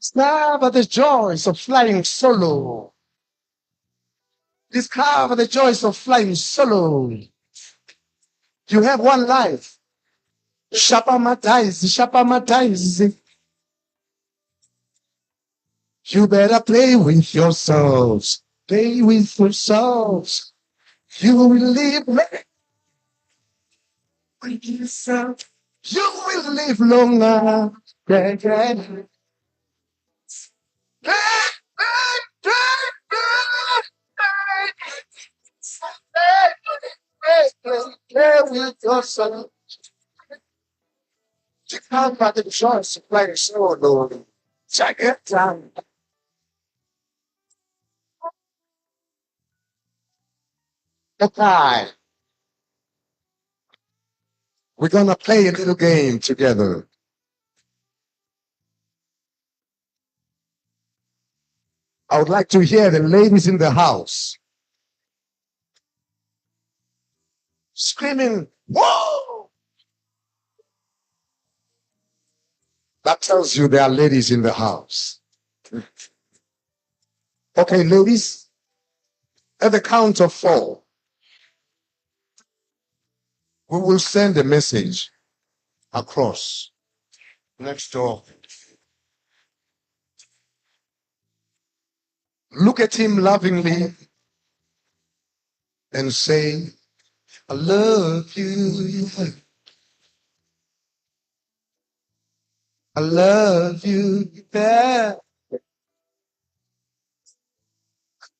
Discover the joys of flying solo. Discover the joys of flying solo. You have one life. Shapa matize, shapa matize. You better play with yourselves. Play with yourselves. You will live with yourself. You will live longer. Yeah, yeah. Play, play, play, play, play, play, play with yourself. Discover the joys of flying solo. Check it out. Okay. We're going to play a little game together. I would like to hear the ladies in the house screaming, whoa! That tells you there are ladies in the house. Okay, ladies, at the count of 4, we will send a message across next door. Look at him lovingly and say, I love you. I love you. Yeah.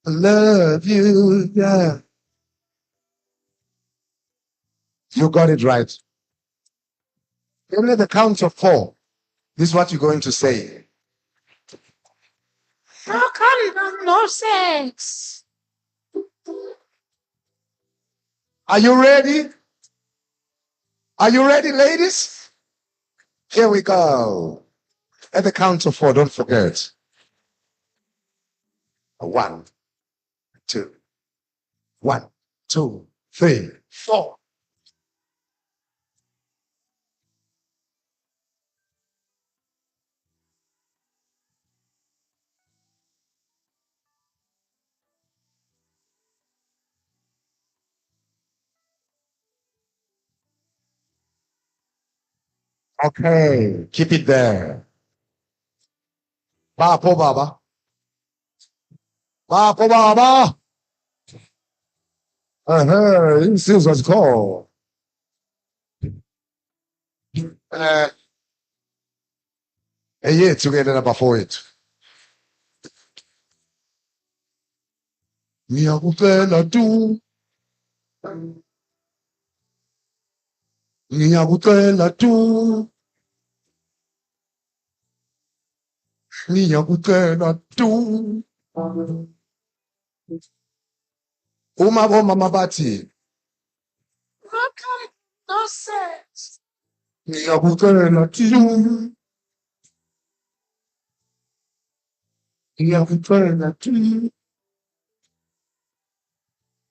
I love you. Yeah. You got it right. Then at the count of 4, this is what you're going to say. No condom, no sex. Are you ready? Are you ready, ladies? Here we go. At the count of 4, don't forget. 1, 2, 1, 2, 3, 4. Okay, keep it there. Bapo baba. Bapo baba. Uh-huh, this is what's called. Eyethu ke lena bafowethu. Ngiyakucela tu. Ngiyakucela tu. Ngiyakucela tu. Uma bomama bathi, No sex. Ngiyakucela tu. Ngiyakucela tu.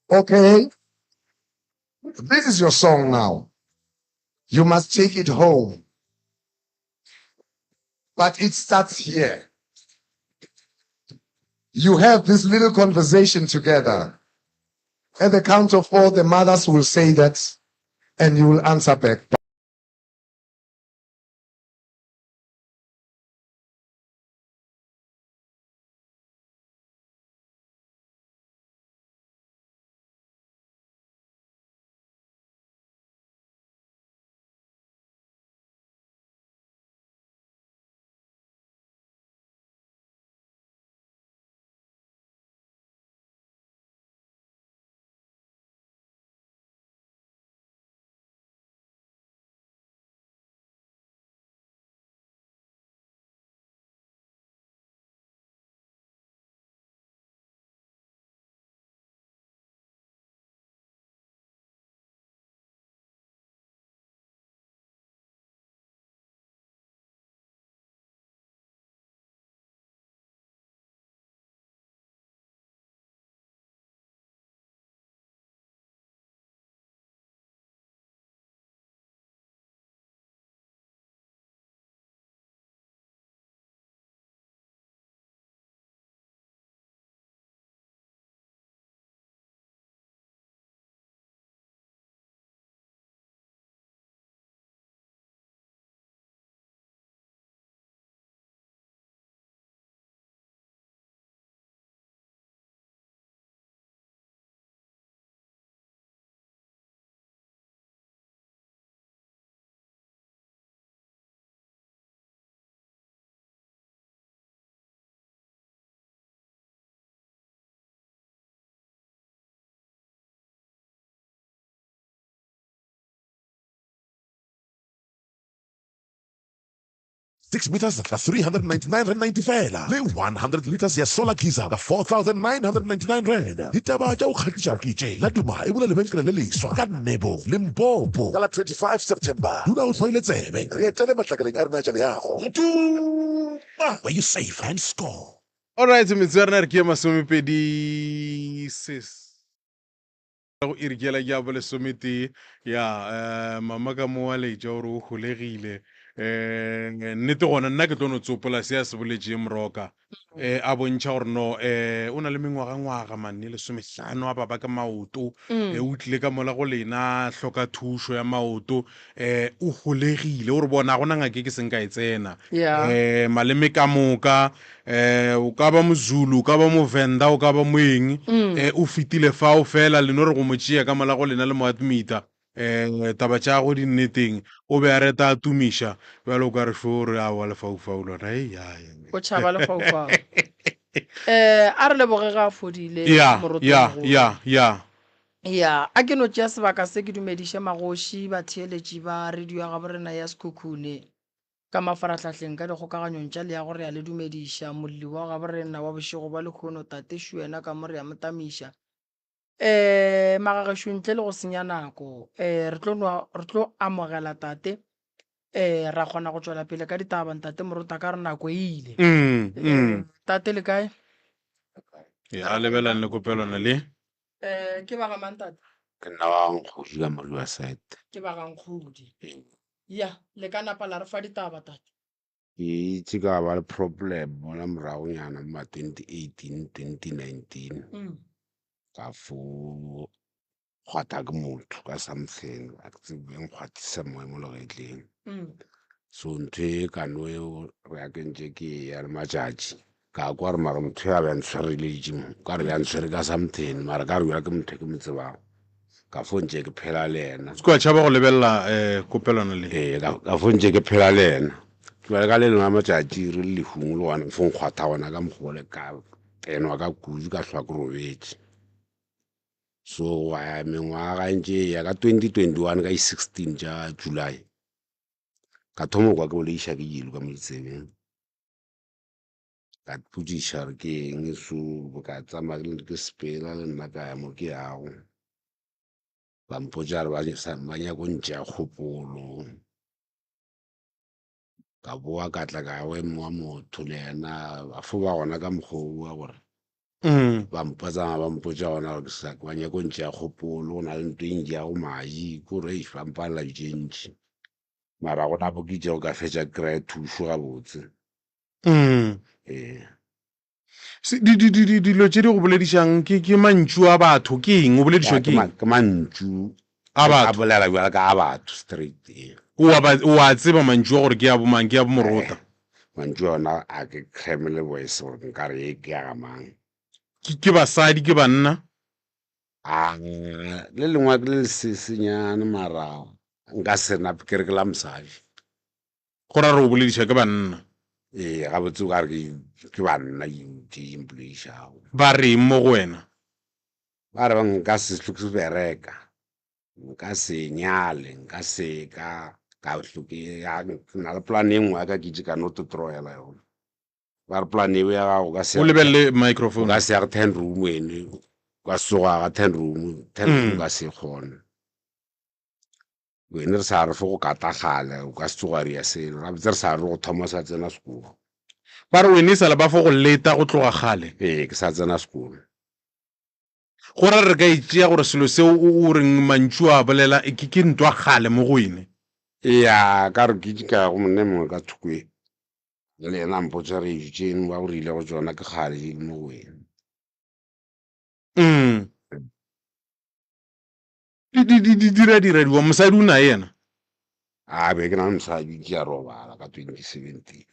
Okay. This is your song now. You must take it home. But it starts here. You have this little conversation together. At the count of 4, the mothers will say that, and you will answer back. 6 meters ka R399.90 feela le 100 litres ya solar geyser ka R4,999. Ditaba tša go kgahliša ke tše, Laduma e bula lebenkele le leswa ka Nebo, Limpopo ka la 25 September. Dula o hlwaile tsebe, re etele matlakaleng a rena a tša leago. Laduma, where you save and score. Alright, metsotso ya rena re ke ye masomepedi ses. Go iri ke yela ke ya bolesometee ya um mama ka mo wa letša gore o holegile um nnete gona nna ke tlo no tsopola se a se boletšeng moroka um a bontšha gore no um o na le mengwagangwaga manne lesomehlano a baba ka maoto um o tlile ka mola go lena hloka thušo ya maoto um o holegile o re bona gona ngake ke seng ka e tsena um maleme ka moka Eh, o ka ba Mozulu, o ka ba Movenda, o ka ba moeng, mm. eh, o fetile fao fela le no re go mo tšea ka mola go lena le mo admita. Eh, taba tša go di nneteng, o be a reta a tumiša, bjalo o ka re šo re aowa lefaufau lona, ei, ya, ya. O tšhaba lefaufau. Eh, a re leboge ga a fodile Ya, moroto ya, mogolo. ya, ya. Ya, a ke no tšea sebaka se ke dumediše magoši, batheeletši ba radio ya gaborena ya Sekhukhune. Ka mafarahlahleng, ka dikgokaganyong tša leago re a le dumediša. Molli wa gabo rena wa bošego bwa lehono, Tate Shuena ka mo re a mo tamiša. Eh, magagešo ntle le go senya nako, eh, re tlo nwa, re tlo amogela Tate, eh, ra kgona go tšwela pele ka ditaba, Ntate Morota, ka re nako e ile. Mm, Eh, mm. Tate le kae? Ya, lebelang le kopelwana le. Eh, ke ba ga mang Tate? Ke nna wa ga Nkgodi ka mo Riverside. Ke ba ga Nkgodi. Ya, le ka napa la re fa ditaba, tate. Ke itse ka ba le problem mola moragonyana mo ma 2018, 2019. Mm. Ka fo kgwatha ke motho ka something, a ke tsebe e nkgwathisa moya mo legetleng. Mm. So ntho e ka no eo re akentše ke e ya le matšatši. Ka kwa gore mara motho ya be a ntshwareletše mo, ka re be a ntshwere ka something, mara ka re bjale ke motho e ke mo tsebago. Ka fo ntše ke phela le yena. Se kwa tšhaba go lebelela um kopelwana le. Ee, ka fo ntše ke phela le yena. Bjale ka le lengwe la matšatši re le lehung le gona fo nkgwatha gona ka mokgwa ole ka tenwa ka kudu ka hlwa ke robetše. So gwa ya mengwaga e ntše e ya ka 2021 ka di 16 tša July ka thoma go kwa ke bolediša ke yelo ka mo ditsebeng. Ka ipotšiša gore ke eng so ka tsamaya ke ke sepela le nna ka ya mo ke yago. Ba mpotša gore ba nyaka go ntšea kgopolo. Ka boa ka tla ka ya go e mongwe wa motho le yena a fo ba gona ka mokgwa wo wa gore ba mpotsa ba mpotša gona gore ke sa ba nyaka go ntšea kgopolo go na le ntho e njago madi ke gore eish ba mpalela dilo tše ntši. Mara gona mo ke itšego ka fetša ke kry-a thušo gabotse. Mm. Ee. Se- di- di- di- di- Dilo tše di go boledišang ke ke mantšu a batho ke eng? O boledišwa Ya, ke ke ma- eng? ke mantšu A a batho. bolela bjalo ka a batho straight. Ee. O a ba o a tseba mantšu a gore ke a bomang, ke a bomorota. Eh, mantšu a ona a ke creme le voice gore nka re ye ke ya ga mang. Ke ke basadi, ke banna. A le lengwe ke le lesesenyane mara nka se nape ke re ke la mosadi. Go ra re o bolediša ke banna. Ee, gabotse o ka re ke, ke banna tše di mpoledišago. Ba reng mo go wena? Ba re nka se hlwe ke bereka, nka se nyale, nka se ka ka hlwe ke ya, ke na le polane e nngwe ya ka ke itše ka no te tlogela yona. Ba re polane eo ya gago o ka se O lebelele microphone. O ka se age ten room ene, o ka se tsoge aga ten room, ten room o ka se e kgone. Wene re sa re fo go kata kgale, o ka se tsoge wa ria selo. Gabotse re sa re go thoma sa tsena sekolo. Ba re wene e sa le ba fo go leta go tloga kgale. Ee, ke sa tsena sekolo. Go ra re ka e tšea gore selo seo o o reng mantšu a bolela ke ke ntwa kgale mo go wene. Eya, ka re ke itše ka ya go monna e mongwe ka thoko e, le yena a mpotša re tše ba go rile go tšona ke kgale di le mo go wene. Mm. Di, di, di, di dira dira diwa mosadi o naye yena. A be ke na le mosadi ke a robala ka 2017.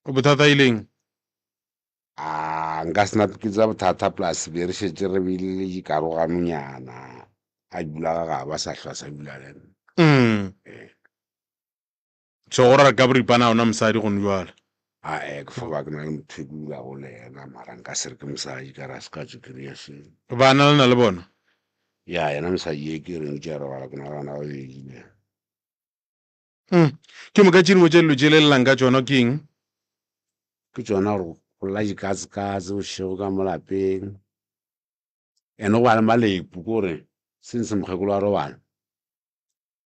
Bothata e leng? A nka se nape ke tsa bothata plus be re šetše re bile le dikaroganonyana a dula ga gabo a sa hlwa sa dula le nna. Mm. Ee. So go ra re ka boripana ga o na mosadi gone jwale? Ae, ke fo ba ke na le motho e ke dulago le yena mara nka se re ke mosadi ka re a se ka tšo kry-a selo. Bana le na le bona? Ya, yena mosadi ye ke reng ke a robala ke na le bana ba babedi le yena. Mm. Ke moka tše dingwe tša dilo tše le llelang ka tšona ke eng? Ke tšona gore go lla dikatsekatse bošego ka mo lapeng. Ene go ba le malepu ke gore since mokgekolo a robala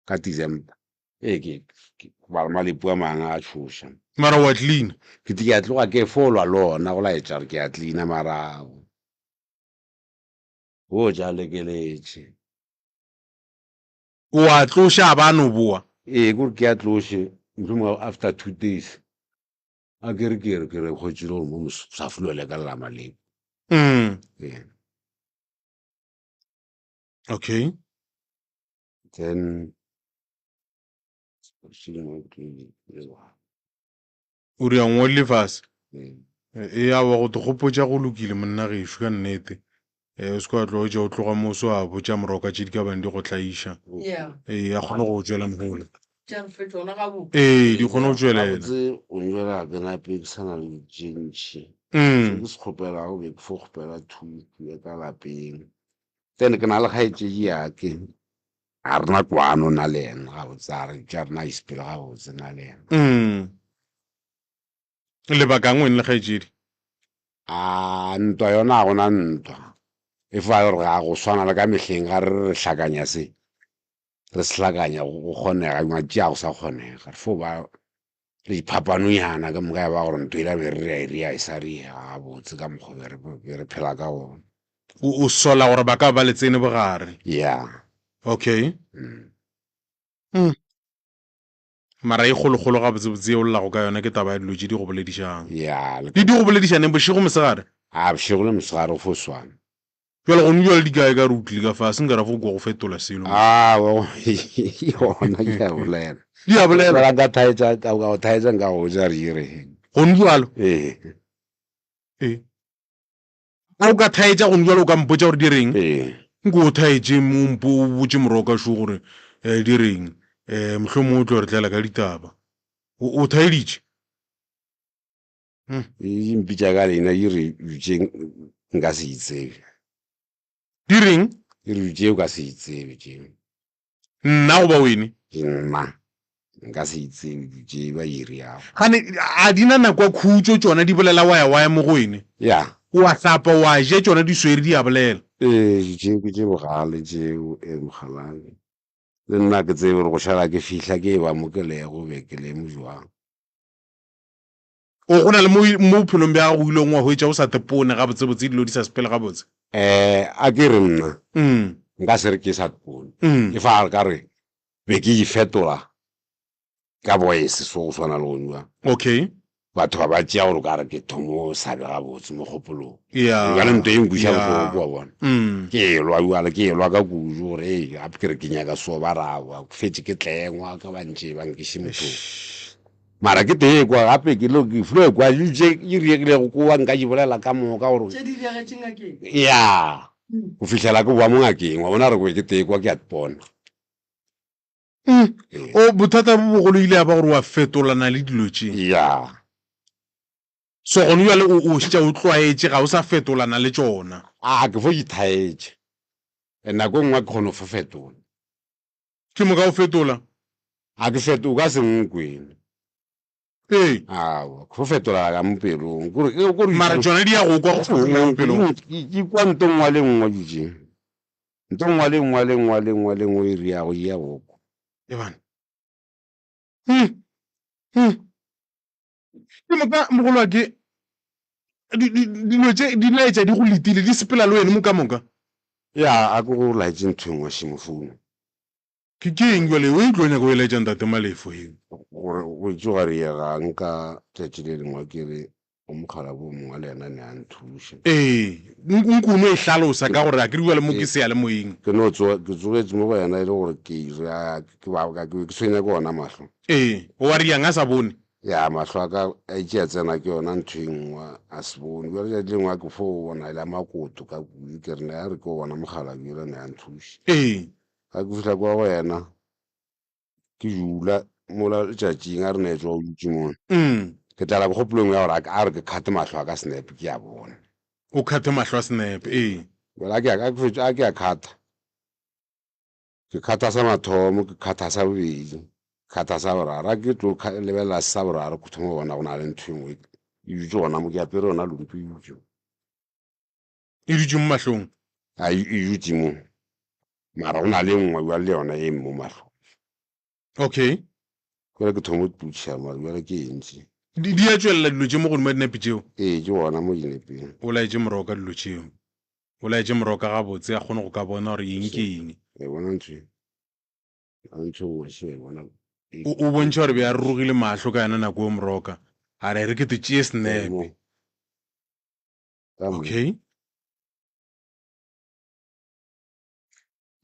ka December ee ke go ba le malepu a mangwe a tšhoša. Mara wa clean? Ke ke a tloga ke fo lwa le ona go laetša gore ke a cleaner mara o ja lekeletše. O a tloša a ba a no boa? Ee, ke gore ke a tloše mohlomongwe after 2 days a ke re ke re ke re hwetše gore mo sa fulele ka lela malepu. Ee. Okay. Then O re a ngwadile fase. Ee. E awa go te gopotša go lokile monna gešo ka nnete. E o se ka tlo ja o tloga mo so a botša moroka tše di ka bang di go tlaiša. Yeah. Ee, a kgone go tšwela mohola. Tša re fe tšona gabotse. Ee, di kgone go tšwelela. Gabotse o njwela ke nape ke sa na le tše ntši. Se ke se kgopelago be ke fo kgopela thuto ya ka lapeng. Then ke na le kgaetšedi yake ga re na kwano na le yena gabotse a re tša rena a isepele gabotse na le yena. Lebakang wene le kgaetšedi? A ntwa yona ga gona ntwa. E fa gore ga go swana le ka mehleng ga re re hlakanya se re se hlakanya go kgonega matši a go sa kgonega. Re fo ba le diphapanonyana ka moka ya ba gore ntho ela be re re rea e sa riega gabotse ka mokgwa be re be re phela ka gona. O sola gore ba ka ba le tsene bogare? Yeah. Okay. Mara e kgolokgolo gabotsebotse ye o llago ka yona ke taba ya dilo tše di go boledišang. Yeah, le Di di go bolediša neng, bošego, mosegare? A bošego le mosegare go fo swana. Bjale gone bjale di kae ka re o tlile ka fase nka ra fo kwa go fetola selo. A wa gona ke a bolela. Di a bolela. Ka ka thaetša ka go thaetša nka go botša re dire. Gone bjalo. Ee. Ee. A o ka thaetša gone bjalo o ka mpotša gore di reng? Ee. Nko o thaetše mo mpo o botše moroka šo gore eh, di reng. Eh, mohlomongwe o tlo re tlela ka ditaba. O, o thaeditše? E mpitša ka leina di re dutše nka se itsebe. Di reng? Di re dutše o ka se itsebe tše. Nna goba wene? Nna nka se itsebe dutše ba iri yago. Gane a di na nako ya khutšo tšona di bolela waya waya mo go wene? Ya. O a hlapa o a ja tšona di swere di a bolela. Ee tšeo ke tše bogale tšeo e mokgalabje. Le nna ke tsebe gore go šala ke fihla ke eba mo ke lego be ke le mo jwang. O go na le mo mo bophelong bja gago o ileng wa hwetša o sa tepone gabotsebotse dilo di sa sepele gabotse? Eh, a ke re nna nka se re ke sa tepone. E fa ka re be ke ifetola ka voice so go swana le go nyua. Okay. Batho ba ba tšea gore o ka re ke thomo sa be gabotse mo kgopolong. Yeah. Bjale nto e nkwiša Yeah. bohloko wa bona. Ke elwa bjale ke elwa ka kudu gore ee gape ke re ke nyaka so ba rawa ke fetše ke tlengwa ka ba ntše ba nkiše mothong. Mara ke tee kwa gape ke lo ke flo kwa di tše di diregilego kwa nka di bolela ka moka gore Tše di diregetše ngakeng. Ya go fihlela ke boa mo ngakeng wa bona re ke tee kwa ke a ipona. Ee. O bothata bo bogolo ile ya ba gore wa fetolana le dilo tše. Ya. So gone bjale o o šetša o tlwaetše ga o sa fetolana le tšona. A ke fo ithaetše. Nako e nngwe ke kgone go fo fetola. Ke moka o fetola? A ke feto, o ka se nkwe. Ee. Aowa, ke fo fetola ka mo pelong. Kore, e, kore Mara tšona di ya go kwa go fetola ka mo pelong. Ke kwa nto nngwe le nngwe dutše. Nto nngwe le nngwe le nngwe le nngwe le nngwe e riago di ya go kwa. Ebane. Ke moka mogolo wa ke dilo tše di laetša di go letile di sepela le wene mo ka moka. Ya, a ke go laetše ntho e nngwe šemo founu. Ke ke eng jale o e tlo nyaka o e laetša ntate Malefo eo? Gore go tsoga riegang ka tšatši le lengwe ke re o mokgalabje o mongwe le yena ne a nthuša. Ee, nko o no e hlalosa ka gore a ke re bjale mo ke seyalemoyeng. Ke no tsoga, ke tsogetše mo go yena e le gore ke ira, ke ba, ke tshwenya ke ona mahlo. Ee, o a riang a sa bone? Ya, mahlo a ka a itše a tsena ke yona ntho e nngwe, a se bone. Bjale tšatši lengwe a ke fo bona e le a makoto ka kudu, ke re ne a re ke o bona mokgalabje yola ne a nthuša. Ee. Ga ke fihla kwa go yena, ke dula mola letšatšing a re ne tšwa o dutše mona. Ke tlala ke kgopolo engwe ya gore a re ke kgate mahlo a ka snap ke a bona. O kgate mahlo a snap, ee. Bjale a ke a ke fetša a ke a kgata. Ke kgata sa mathomo, ke kgata sa bobedi. Kgatha sa boraro. A ke tlo lebelela sa boraro, ke thoma go bona go na le ntho e nngwe e dutše gona mo, ke apere yona lompi e dutše. E dutše mo mahlong? A e dutše mo, mara go na le e nngwe bjale le yona e mo mahlong. Okay. Jale ke thoma go ipotšiša mara bjale ke eng tše? Di di a tšwelela dilo tše mo godimo ga dinepe tšeo? Ee, ke gona mo dinepeng. O laetše Moroka dilo tšeo. O laetše Moroka gabotse a kgone go ka bona gore eng ke eng. E bona ntho e. A ntho e nngwe še e bona. O o bontšha gore be a rurugile mahlo ka yona nako eo Moroka. A re re ke te tšee senepe. Okay.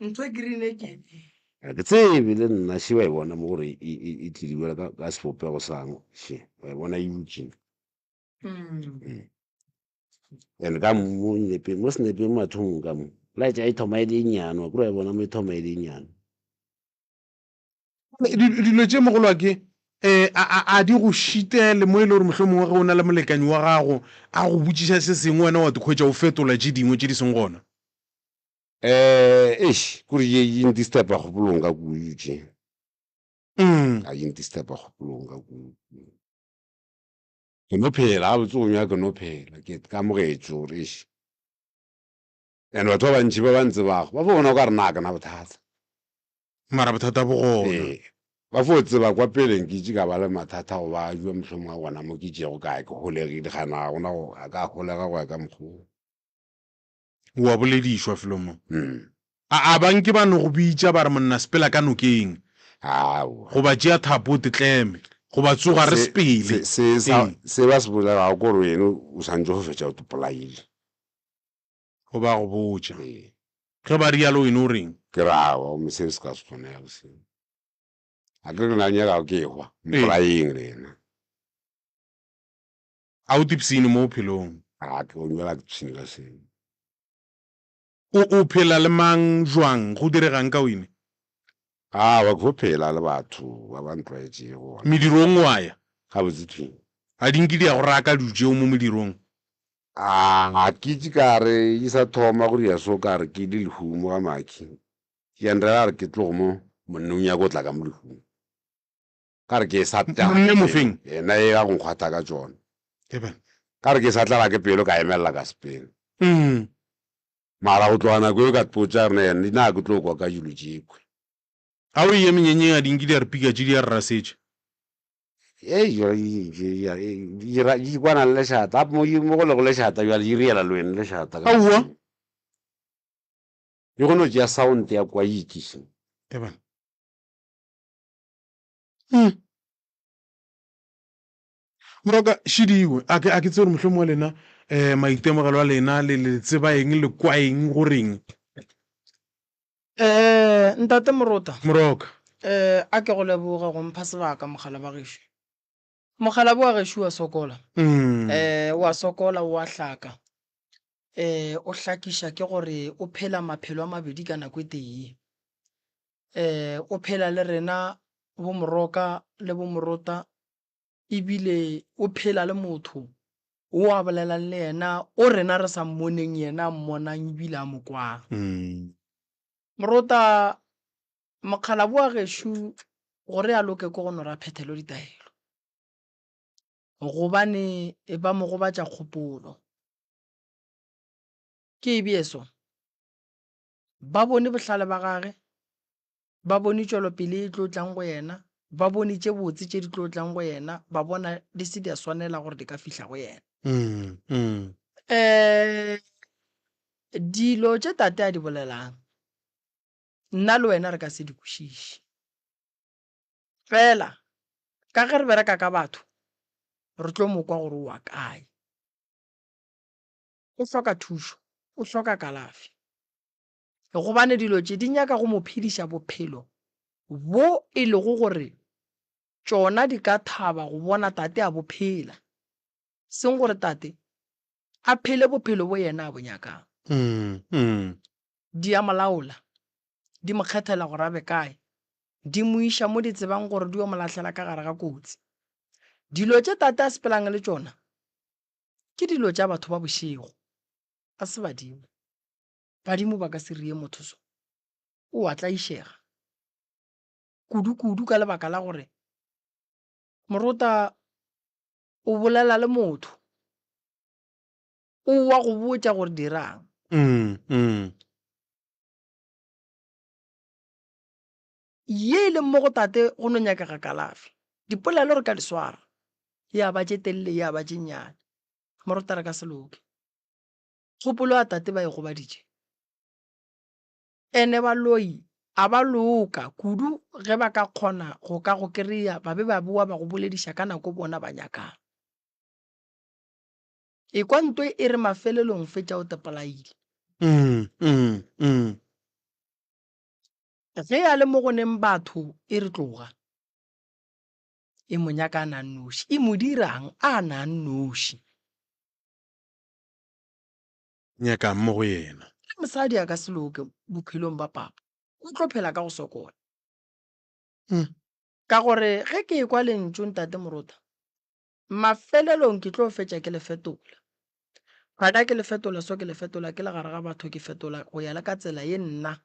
Ntho e green e ke efe? Ga ke tsebe le nna še wa e bona mo gore e, e, e tlile bjalo ka, ka sebopego sang še wa e bona e dutše. Mm. And ka mo nepeng, mo senepeng mathomong ka mo laetša e thoma e le e nnyane, wa kry wa e bona mo e thoma e le e nnyane. Dilo tše mogolwake um a, a, a di go šitele mo e le gore mohlomongwe ge o na le molekani wa gago a go botšiša se sengwe wena wa te hwetša o fetola tše dingwe tše di seng gona? Eh, eish, kore ye e ndisturba kgopolong ka kudu tše. Mm. A e ndisturba kgopolong ka kudu. Ke no phela, gabotse go nyaka ke no phela, ke ka amogetše gore eish. And batho ba bantši ba ba ntsebago, ba fo bona o ka re na ke na bothata. Mara bothata bo gona. Ee, ba fo tseba kwa peleng ke itše ka ba le mathata go ba jwa mohlomongwe gona mo ke itšego kae ke holegile, gana ga gona go a ka holega go ya ka mokgwa wo. O a boledišwa felo mo. Mm. A, a ba nke ba no go bitša ba re monna sepela ka nokeng. Aowa. Goba tšea thapo o te tleme. Goba tsoga re Se, sepele. se, se, sa, Ee. se ba se bolelago ke gore wena o swantše go fetša o te polaile. Go ba go botša. Ee. Ge ba realo wena o reng? Ke re aowa, gomme seo se ka se kgonege seo. A ke re ke na le nyakago ke ehwa, Ee. mpolayeng lena. A o tipsine mo bophelong? A ke o nywela ke tipsine ka seo. O, o phela le mang, jwang, go diregang ka wene? Aowa, ke fo phela le batho ba ba ntlwaetšego gona. Medirong o a ya? Gabotse thwi. A di nke di a go raka dilo tšeo mo medirong? A ke itše ka re e sa thoma go dira so ka re ke le lehumo ga Maki. Ya nrela a re ke tlogo mo monna o nyaka go tla ka mo lehung. Ka re ke sa tlala Monna ke mofeng? pelo. Yena e ya go nkgwatha ka tšona. Amen. Ka re ke sa tlala ke pelo ka emelela ka sepela. Mm. Mara go tloga nako eo ka tpotša gore na na ke tlo kwa ka dilo tšekhwe. A o eya menyenyeng a di nke di a re pika tše di a re rasetša. Ei, di kwana le lešata. Gape mo mo go lego lešata bjale di riela le wena lešata ka Aowa. mokgwa. Di kgona go tšea sound ya kwa e ikiša. Amen. Mm. Moroka šidiwe a ke a ke tsebe gore mohlomongwe lena um maitemogelo a lena le le tseba eng le kwa eng goreng Eh, ntate Morota. Moroka. Eh, a ke go leboge go mpha sebaka mogala ba gešo. Mogala wa gešo wa sokola. Mm. Eh, wa sokola wa hlaka. Eh, o hlakiša ke gore o phela maphelo a mabedi ka nako e tee. Eh, o phela le rena bo Moroka le bo Morota ebile o phela le motho o a bolelang le yena o rena re sa mmoneng yena a mmonang ebile a mo kwang. Mm. Morota, mokgalabo wa gešo gore a loke ke go no ra phethelo ditaelo gobane e ba mo gobatša kgopolo. Ke e bee so, ba bone bohlale ba gage, ba bone tšwelopele e tlo tlang go yena, ba bone tše botse tše di tlo tlang go yena, ba bona di se di a swanela gore di ka fihla go yena. Mm, mm. Um dilo tše tate a di bolelang, nna le wena re ka se di kwešiše. Fela ka ge re bereka ka batho, re tlo mo kwa gore o wa kae. O hloka thušo, o hloka kalafi. Gobane dilo tše di nyaka go mo phediša bophelo bo e lego gore tšona di ka thaba go bona tate a bo phela, seng gore tate a phele bophelo bo yena a bo nyakang. Di a mo laola, di mo kgethela gore a be kae, di mo iša mo di tsebang gore di yo mo lahlela ka gare ga kotsi. Dilo tše tate a sepelang le tšona ke dilo tša batho ba bošego, a se badimo. Badimo ba ka se rie motho so. O a tlaišega. kudu-kudu ka lebaka la gore morota o bolela le motho o wa go botša gore dirang. Mm, mm. Ye e leng mo go tate go no nyakega kalafi. Dipolelo re ka di swara, ya ba tše telele ya ba tše nnyane. Morota re ka se loke. Kgopolo ya tate ba e gobaditše. Ene baloi a ba loka kudu ge ba ka kgona go ka go kereya ba be ba boa ba go bolediša ka nako bona ba nyakang. Ekwa ntwe e re mafelelong fetša o tepolaile. Mm, mm, mm. Ge a le mo go neng batho e re tloga e mo nyaka a na nnoši, e mo dirang a na nnoši. Nyakang mo go yena. Le mosadi a ka se loke bophelong ba papa, o tlo phela ka go sokola. Mm. Ka gore ge ke ekwa lentšu Ntate Morota, mafelelong ke tlo fetša ke le fetola. Gana ke le fetola so ke le fetola ke le gare ga batho ke fetola go ya le ka tsela ye nna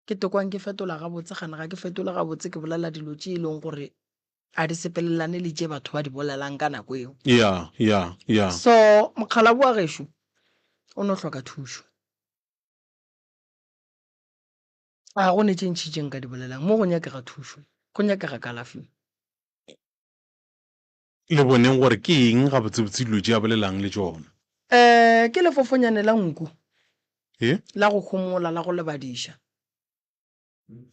ke tokwang ke fetola gabotse gana ga ke fetole gabotse ke bolela dilo tše e leng gore a di sepelelane le tše batho ba di bolelang ka nako eo. Ya, ya, ya. So mokgalabo wa gešo o no hloka thušo. A go ne tše ntši tše nka di bolelang mo go nyakega thušo, go nyakega kalafi. Le boneng gore ke eng gabotsebotse dilo tše a bolelang le tšona. Um ke lefofonyane la nku E? la go homola, la go lebadiša. Mm.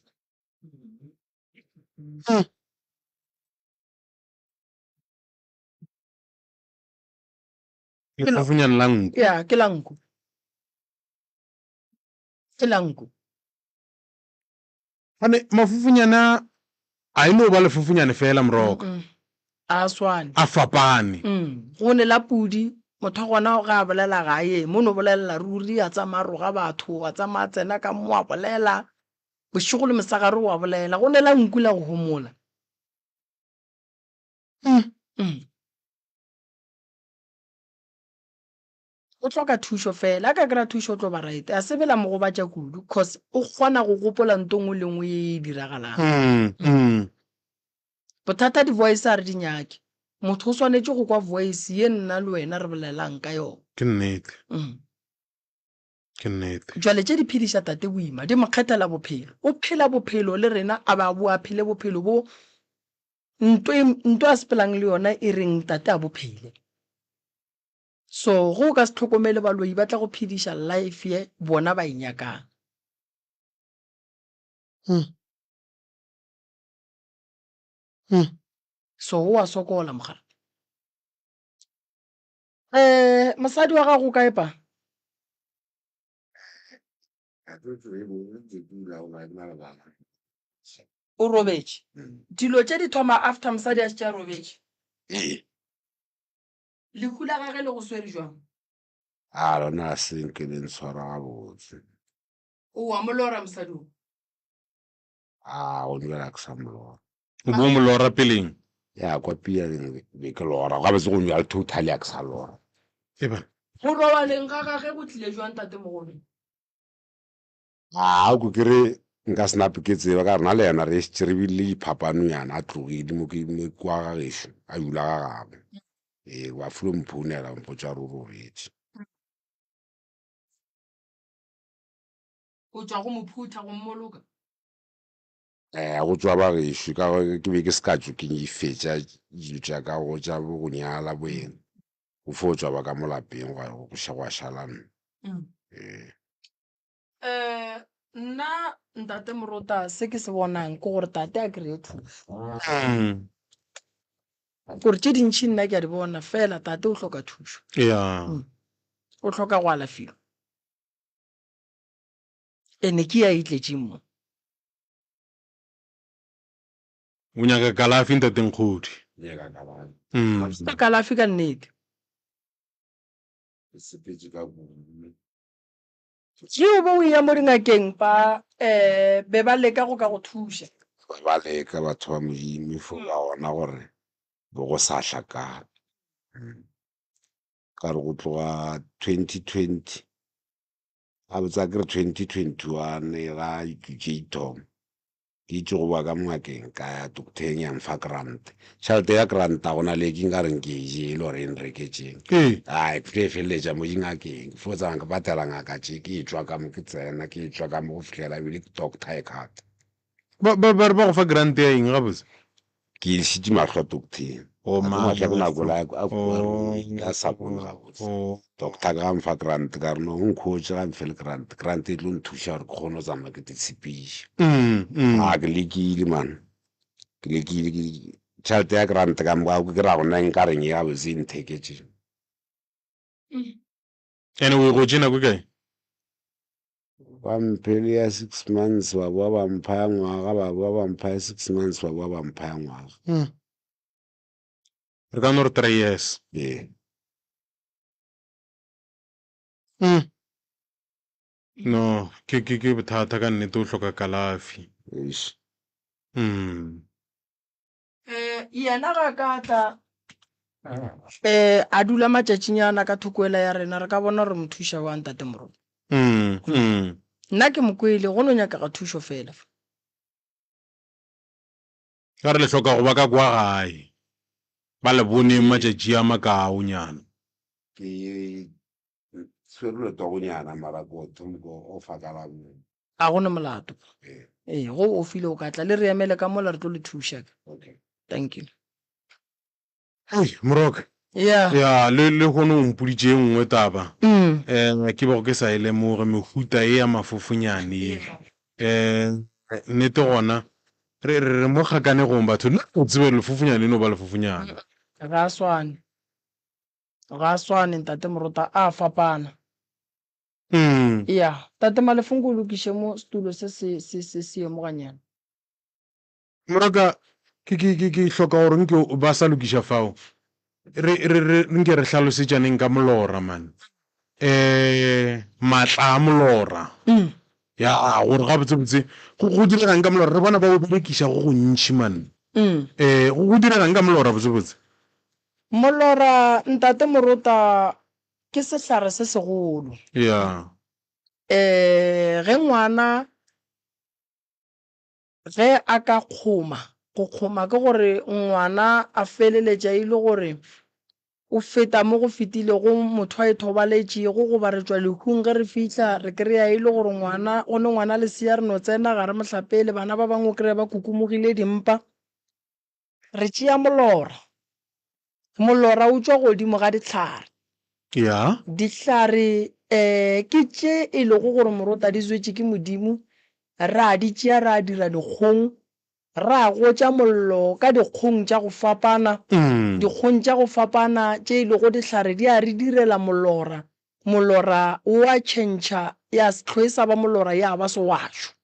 Lefofonyane la nku. Ya, ke la nku. Ke la nku. Gane mafofonyane a a e no ba lefofonyane fela moroka. Mm, a swane. A fapane. Mm, go ne la pudi, motho wa gona ge a bolela ga a ye mo no bolelela ruri, a tsamaya a roga batho, a tsamaya a tsena ka mo a bolela, bošego le mosegare o a bolela. Go ne la nku la go homola. Mm. Mm. O hloka thušo fela. A ka kry-a thušo o tlo ba right. A se be la mo gobatša kudu cause o kgona go gopola nto nngwe le nngwe ye e diragalang. Mm, mm. Bothata di voice a re di nyake. Motho o swanetše go kwa voice ye nna le wena re bolelang ka yona. Ke nnete. Mm. Ke nnete. Jwale tše di phediša tate boima, di mo kgethela bophelo. O phela bophelo le rena a ba a boa a phele bophelo bo nto e, nto a sepelang le yona e reng tate a bo phele. So ge o ka se hlokomele baloi ba tla go phediša life ye bona ba e nyakang. Mm. Mm. So o a sokola mogala. Eh, mosadi wa gago o kae pa? O robetše. Dilo tše di thoma after mosadi a šetše a robetše. Ee. Lehu la gage le go swere jwang? A lona a se nke le ntshwara gabotse. O wa mo lora mosadi o? A go nwela ke sa mo lora. O bo mo lora peleng? Ya kwa pianeng be ke lora. Gabotse go nwela totally a ke sa lora. Eba. Go robaleng ga gage go tlile jwang tatemogolo? A ko ke re nka se nape ke tseba ka rena le yena re šetše re bile le diphapanonyana a tlogile mo ke mo kwa ga gešo a dula ga gabo. Ee, ba fulo mphounela ba mpotša gore o robetše. O tšwa go mo phutha go mmoloka? Eh, go tšwa ba gešo ka gore ke be ke se ka tšo ke fetša dilo tša ka go tša bo go nyala bo eng. Go fo tšwa ba ka mo lapeng gwa go gwa šala nna. Ee. Um nna ntate Morota se ke se bonang ke gore tate a kry-e thušo. Mm. Gore tše dintšhi nna ke a di bona fela tate o hloka thušo. Yeah. Mm. O hloka go alafiwa. Ene ke ya e tletšeng mo. O nyaka kalafi ntate Nkgodi. Nyaka kalafi. Mm. Ka kalafi ka nnete. Ke sepetše ka kudu. Ge o be o eya mo dingakeng ba um be ba leka go ka go thuša. Ba ba leka batho ba Modimo fo ba gona gore bo go sa hlakana. Ka re go tloga 2020 gabotse a ke re 2021 ga ditšo tše di thoma. Ke itše go boa ka mo ngakeng, ka ya doctor-eng ya mfa grant. Tšhelete ya grant a gona le ke nka reng ke e jele or e nreketšeng. Ee. Ai, ke tlo e feleletša mo dingakeng. Ke fo tsamaya ke patela ngaka tše, ke etšwa ka mo ke tsena, ke etšwa ka mo go fihlela ebile ke doctor e cut. Ba, ba, ba re ba go fa grant ya eng gabotse? Ke išitše mahlo doctor-eng. Oh, A ke mahlo a ke nako la a kua Oh, a sa bone gabotse. oh. Doctor ka mfa grant ka re no o nkhotše ga mfe le grant. Grant e tlo nthuša gore ke kgone go tsamaya ke te tshepiša. A ke lekile man. Ke lekile ke tšhelete ya grant ka moka ke ra go nna nka reng e gabotse e ntheketše. Ene o e gotše nako e kae? Ba mphele ya 6 months ba boa ba mpha ya ngwaga ba boa ba mpha ya 6 months ba boa ba mpha ya ngwaga. Re ka no re 3 years. Ee. No, ke ke ke bothata ka nnete o hloka kalafi. Eish. Eh, yena ga ka tla eh a dula matšatšinyana ka thoko ela ya rena re ka bona gore mo thuša wa ntate Moruti. Nna ke mo kwele go no nyakega thušo fela. Ka re le hloka go ba ka kwa gae ba le boneng matšatši a makaonyana. Ke tshwere letogonyana mara ko thoma ko ofa ka la bone. A go ne molato. Ee, go o file o ka tla le re emele ka mola re tlo le thuša. Okay. Thank you. Hei, Moroka. Yeah. Ya, le le gone o mpoditše e nngwe taba. Eh, ke bego ke sa e lemoge mehuta e ya mafofonyane ye. Eh, nnete gona re re re mo kgakanegong batho. Nna ke tsebe lefofonyane e no ba lefofonyane. Ga a swane. Ga a swane ntate Morota a fapana. Ya, tate Malefong ko o lokiše mo setulo se se se se se ye mo ganyane. Moraka, ke ke ke ke hloka gore nke ba sa lokiša fao. Re re re nke re hlalosetšaneng ka molora man. Eh, matla a molora. Ya, gore gabotsebotse go go diregang ka molora? Re bona ba o berekiša go gontši man. Eh, go go diregang ka molora botsebotse? Molora, ntate Morota, ke sehlare se segolo. Ya. Eh, ge ngwana Ge a ka kgoma, go kgoma ke gore ngwana a feleletša e le gore o feta mo go fetilego motho a ithobaletšego goba re tšwa lehung ge re fihla re kry-a e le gore ngwana, go ne ngwana lesea re no tsena ga re mo hlapele, bana ba bangwe o kry-a ba kukumogile dimpa. Re tšea molora. Molora o tšwa godimo ga dihlare. Ya. Dihlare um ke tše e lego gore morota di zwetše ke Modimo, ra di tšea ra dira dikgong, ra gotša mollo ka dikgong tša go fapana. Dikgong tša go fapana tše e lego dihlare di a re direla molora. Molora o a tšhentšha ya se hlwe e sa ba molora ya ba sewašo.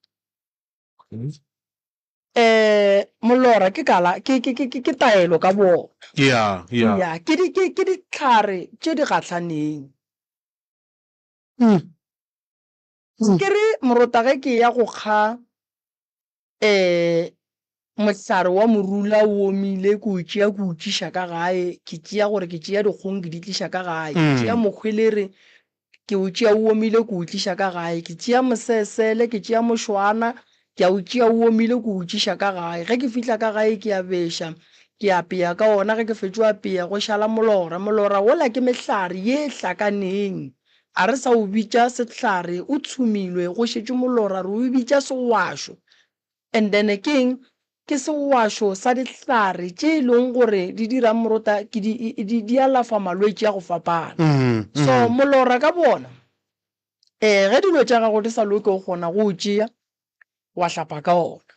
Eh, molora ke kala, ke, ke, ke, ke, ke taelo ka boona. Ya, ya. Ya, ke di, ke, ke dihlare tše di gahlaneng. Ke re, morota ge ke ya go kga, eh, mohlare wa morula o omile, ke o tšea ke o tliša ka gae, ke tšea gore ke tšea dikgong ke di tliša ka gae, ke tšea mokgwelere Ke o tšea o omile ke o tliša ka gae. Ke tšea mosesele, ke tšea mošwana, ke a o tšea o omile ke o tliša ka gae. Ge ke fihla ka gae ke a beša, ke apea ka ona, ge ke fetšo apea go šala molora. Molora wola ke mehlare ye e hlakaneng. A re sa o bitša sehlare, o tshumilwe, go šetše molora, re o bitša sewašo. And then ke eng? Ke sewašo sa dihlare tše e leng gore di dirang morota, ke di, di, di alafa malwetši a go fapana. So molora ka boona, eh, ge dilo tša gago di sa loke o kgona go o tšea wa hlapa ka ona.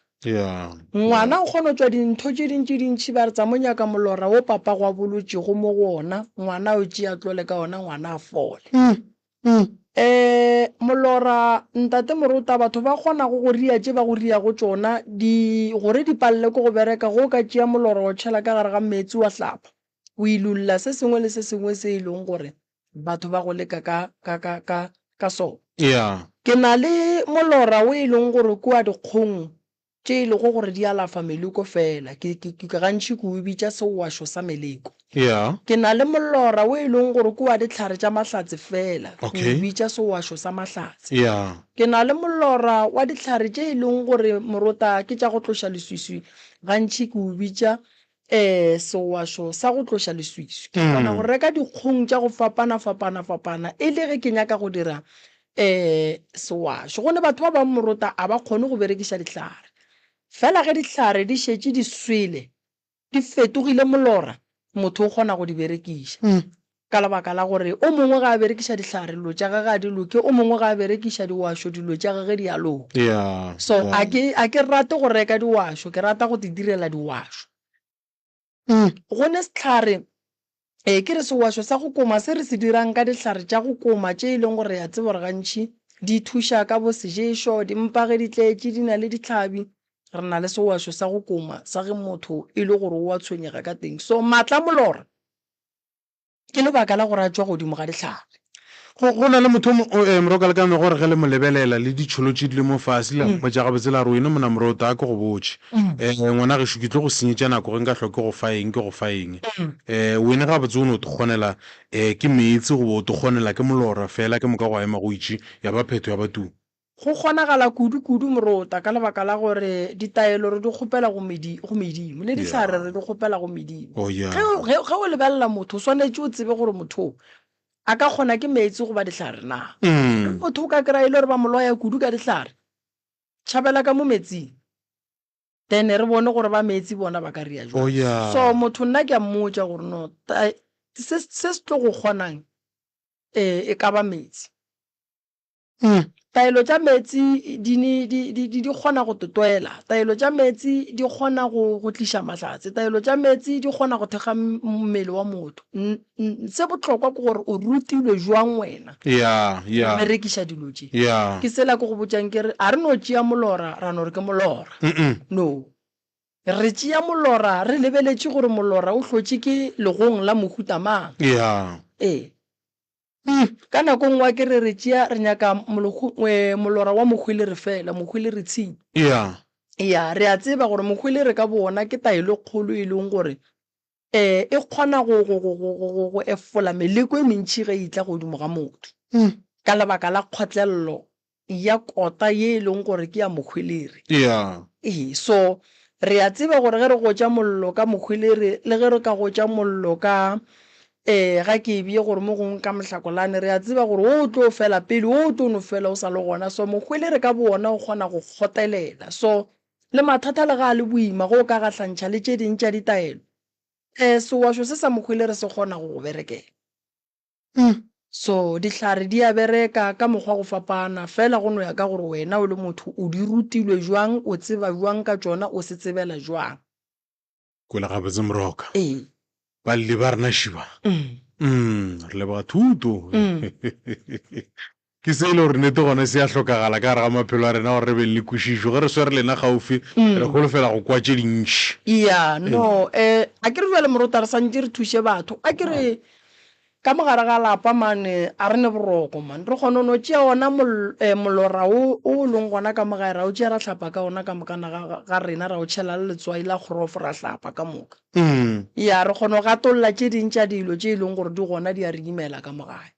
Ngwana o kgona go tšwa dintho tše dintši dintši ba re tsa mo nyaka molora wo papago a bolotšego mo go ona, ngwana a o tšee a tlole ka ona ngwana a fole. E, molora, Ntate Morota, batho ba kgonago go ria tše ba go riago tšona, di, gore di palele ke go bereka, ge o ka tšea molora wa o tšhela ka gare ga meetse wa hlapa, o ilulla se sengwe le se sengwe se e leng gore batho ba go leka ka, ka, ka, ka, ka sona. Yeah. Ke na le molora wo e leng gore ke wa dikgong. tše e lego gore di alafa meleko fela. Ke, ke, ke gantši ke o bitša sewašo sa meleko. Yeah. Ke na le molora wo e leng gore ke wa dihlare tša mahlatse fela. Ke o Okay. bitša sewašo sa mahlatse. Yeah. Ke na le molora wa dihlare tše e leng gore morota ke tša go tloša leswiswi, gantši ke o bitša um sewašo sa go tloša leswiswi. Ke kgona go reka dikgong tša go fapana fapana fapana e le ge ke nyaka go dira um sewašo. Gonne batho ba bangwe morota a ba kgone go berekiša dihlare. Fela ge dihlare di šetše di swele, di fetogile molora, motho o kgona go di berekiša. Ka lebaka la gore o mongwe ga a berekiša dihlare dilo tša gage ga di loke, o mongwe ga a berekiša diwašo dilo tša gage di a loka. Yeah, So yeah. a ke, a ke rate go reka diwašo, ke rata go te direla diwašo. Go ne sehlare, ee ke re sewašo sa go koma se re se dirang ka dihlare tša go koma tše e leng gore re a tseba gore gantši di thuša ka bo seješo, dimpa ge di tletše di na le dihlabi, re na le sewašo sa go koma sa ge motho e le gore o a tshwenyega ka teng. So maatla a molora ke lebaka la gore a tšwa godimo ga dihlare. Go, go na le motho o, eh, Morokalekame gore ge le mo lebelela le ditšholo tše di le mo fase le mmotša gabotse la re wene mona Morota a ke go botše. Eh, ngwana gešo ke tlo go senyetša nako ge nka hlwa ke go fa eng ke go fa eng. Eh, wene gabotse o no tokgonela eh, ke meetse goba o tokgonela ke molora fela ke moka gwa ema go itše ya ba phetho ya ba tuu. Go kgonagala kudu-kudu Morota ka lebaka la gore ditaelo re di kgopela go medi, go medimo, le dihlare re di kgopela go medimo. Oh, yeah. Ge o, ge, ge o lebelela motho, o swanetše o tsebe gore motho o a ka kgona ke meetse goba dihlare na. Ge motho o ka kry-a e le gore ba mo loya kudu ka dihlare, tšhabela ka mo metsing. Then re bone gore ba meetse bona ba ka ria jwang. Oh, yeah. So motho nna ke a mmotša gore no, ta, se, se se tlo go kgonang, eh, e ka ba meetse. Taelo tša meetse di ne di, di, di, di kgona go totoela. Taelo tša meetse di kgona go, go tliša mahlatse. Taelo tša meetse di kgona go thekga mmele wa motho. N, n, se bohlokwa ke gore o rutilwe jwang wena Ya, go ya. berekiša dilo tše. Ya. Ke sela ke go botšang ke re, a re no tšea molora ra no re ke molora. Mm-mm. No. Re tšea molora re lebeletše gore molora o hlotše ke legong la mohuta mang. Ya. Ee. Ka nako nngwe a ke re re tšea re nyaka molokgo, eh, molora wa mohwelere fela, mohwelere tshipi. Yeah. Ya, re a tseba gore mohwelere ka bowona ke taelo e kgolo e leng gore eh, e kgona go, go, go, go, go, go, go efola meleko e mentši ge e etla godimo ga motho. Ka lebaka la kgotlelelo ya kota ye e leng gore ke ya mohwelere. Yeah. Ee, so re a tseba gore ge re gotša mollo ka mohwelere le ge re ka gotša mollo ka eh ga ke e bee gore mo gongwe ka mohlakolane, re a tseba gore wo o tlo fela pele, wo o tlo no fela o sa le gona. So mohwelere ka bowona o kgona go kgotelela. So le mathata le ga a le boima ge o ka gahlantšha le tše ding tša ditaelo, eh sewašo se sa mohwelere se kgona go go berekela. So dihlare di a bereka ka mokgwa go fapana, fela go no ya ka gore wena o le motho o di rutilwe jwang, o tseba jwang ka tšona, o se tsebela jwang. Kwele gabotse Moroka. Ee. Balli ba rena šiba. Mm, re leboga thuto. Ke se e le gore nnete gona se a hlokagala ka gare ga maphelo a rena gore re beng le kwešišo. Ge re swere lena gaufi, re holofela go kwa tše dintši. Ya, no, eh, a ke re bjale morota re santše re thuše batho. A ke re ka mo gare ga lapa mane a re ne boroko man. Re kgona go no tšea ona mol, eh, molora wo o leng gona ka mo gae ra o tšea ra hlapa ka ona ka mokana ga, ga rena, ra o tšhela le letswai la kgorofo ra hlapa ka moka. Ya, re kgona go gatolla tše ding tša dilo tše e leng gore di gona di a re imela ka mo gae.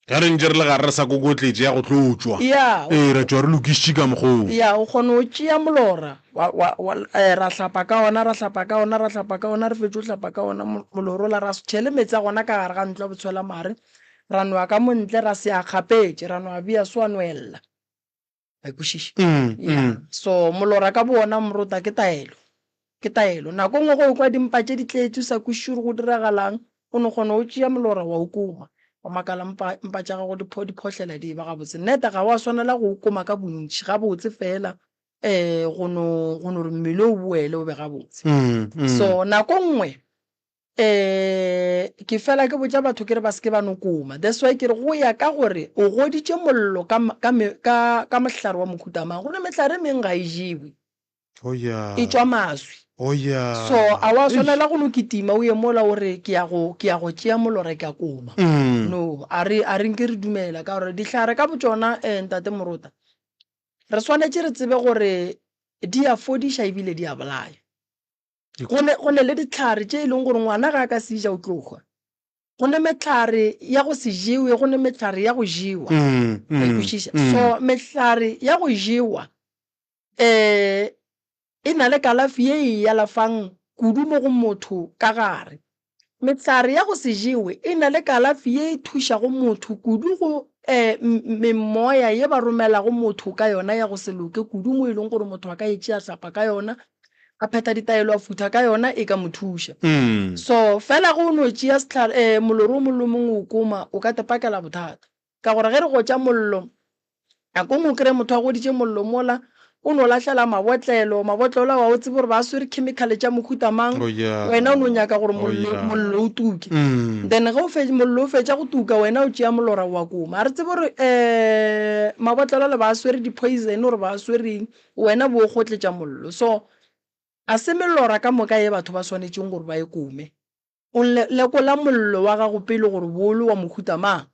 Ge re ntše re le gare re sa kokotletše ya go tlo tšwa. Ya. Ee, ra tšwa re lokišitše ka mokgwa oo. Ya, o kgona go tšea molora, wa, wa, wa, eh, ra hlapa ka ona, ra hlapa ka ona, ra hlapa ka ona, re fetše go hlapa ka ona molora ola, ra se tšhele meetse a gona ka gare ga ntlo ya botshwelamare, ra no ya ka mo ntle, ra se a kgapetše, ra no a bea so a nwella. Wa e kwešiša? Ya. So molora ka bowona morota ke taelo. Ke taelo. Nako nngwe ge o kwa dimpa tše di tletše o sa kwešiše gore go diragalang, o no kgona go tšea molora wa o koma. Wa makala mpa, mpa tša gago di pho, di phohlela di eba gabotse. Nnete ga wa swanela go o koma ka bontši, gabotse feela um go no, go no re mmele o boele o be gabotse. So nako nngwe Um ke fela ke botša batho ke re ba se ke ba no koma. That's why ke re go ya ka gore o goditše mollo ka ka ka ka mohlare wa mohuta mang. Go ne mehlare e meng ga e jewe. Oh yeah. E tšwa maswi. Oh yeah. So a wa swanela go no kitima o ye mola o re ke ya go ke ya go tšea molora ke a koma. No, a re a re nke re dumela ka gore dihlare ka botšona eh ntate Morota. Re swanetše re tsebe gore di a fodiša ebile di a bolaya. Go ne, go ne le dihlare tše e leng gore ngwana ge a ka se ja o tlo hwa. Go ne mehlare ya go se jewe, go ne mehlare ya go jewa. Wa e kwešiša? So mehlare ya go jewa um e na le kalafi ye e e alafang kudu mo go motho ka gare. Mehlare ya go se jewe e na le kalafi ye e thušago motho kudu go um memoya ye ba romelago motho ka yona ya go se loke kudu mo e leng gore motho a ka e tšea hlapa ka yona, a phetha ditaelo a futha ka yona e ka mo thuša. So fela ge o no tšea sehlare um moloro o mongwe le o mongwe o koma o ka te pakela bothata. Ka gore ge re gotša mollo, nako nngwe o kry-e motho a goditše mollo mola, o no lahlela mabotlelo, mabotlelo ao ga o tsebe gore ba swere chemical tša mohuta mang, Oh yeah. wena o no nyaka gore Oh mollo, yeah. mollo o tuke. Then ge o fe, mollo o fetša go tuka, wena o tšea molora wa koma. Ga re tsebe gore um mabotlelo ale ba swere di-poison gore ba swere eng, wena bo o kgotletša mollo. So ga se melora ka moka ye batho ba swanetšeng gore ba e kome. O le, lekola mollo wa gago pele gore bolo wa mohuta mang,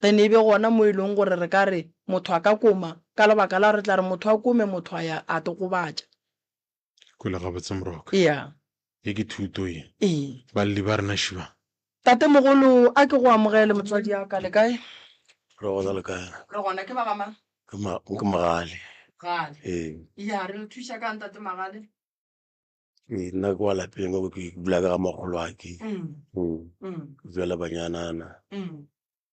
then e be gona mo e leng gore re ka re motho a ka koma, ka lebaka la gore re tla re motho a kome motho a ya a te gobatša. Ke kwele gabotse Moroka. Eya. Ye ke thuto ye. Ee. Balli ba rena šiba. Tatemogolo, a ke go amogele motswadi ya ka, le kae? Re gona le kae? Re gona, ke ba ga mang? Ke ma, ke Mogale. Mogale. Ee. Eya, re le thuša kang tate Magale? Ee, nna ke wa lapeng ka ke dula ka ga makgolo a ke. Ke dula le banyanana.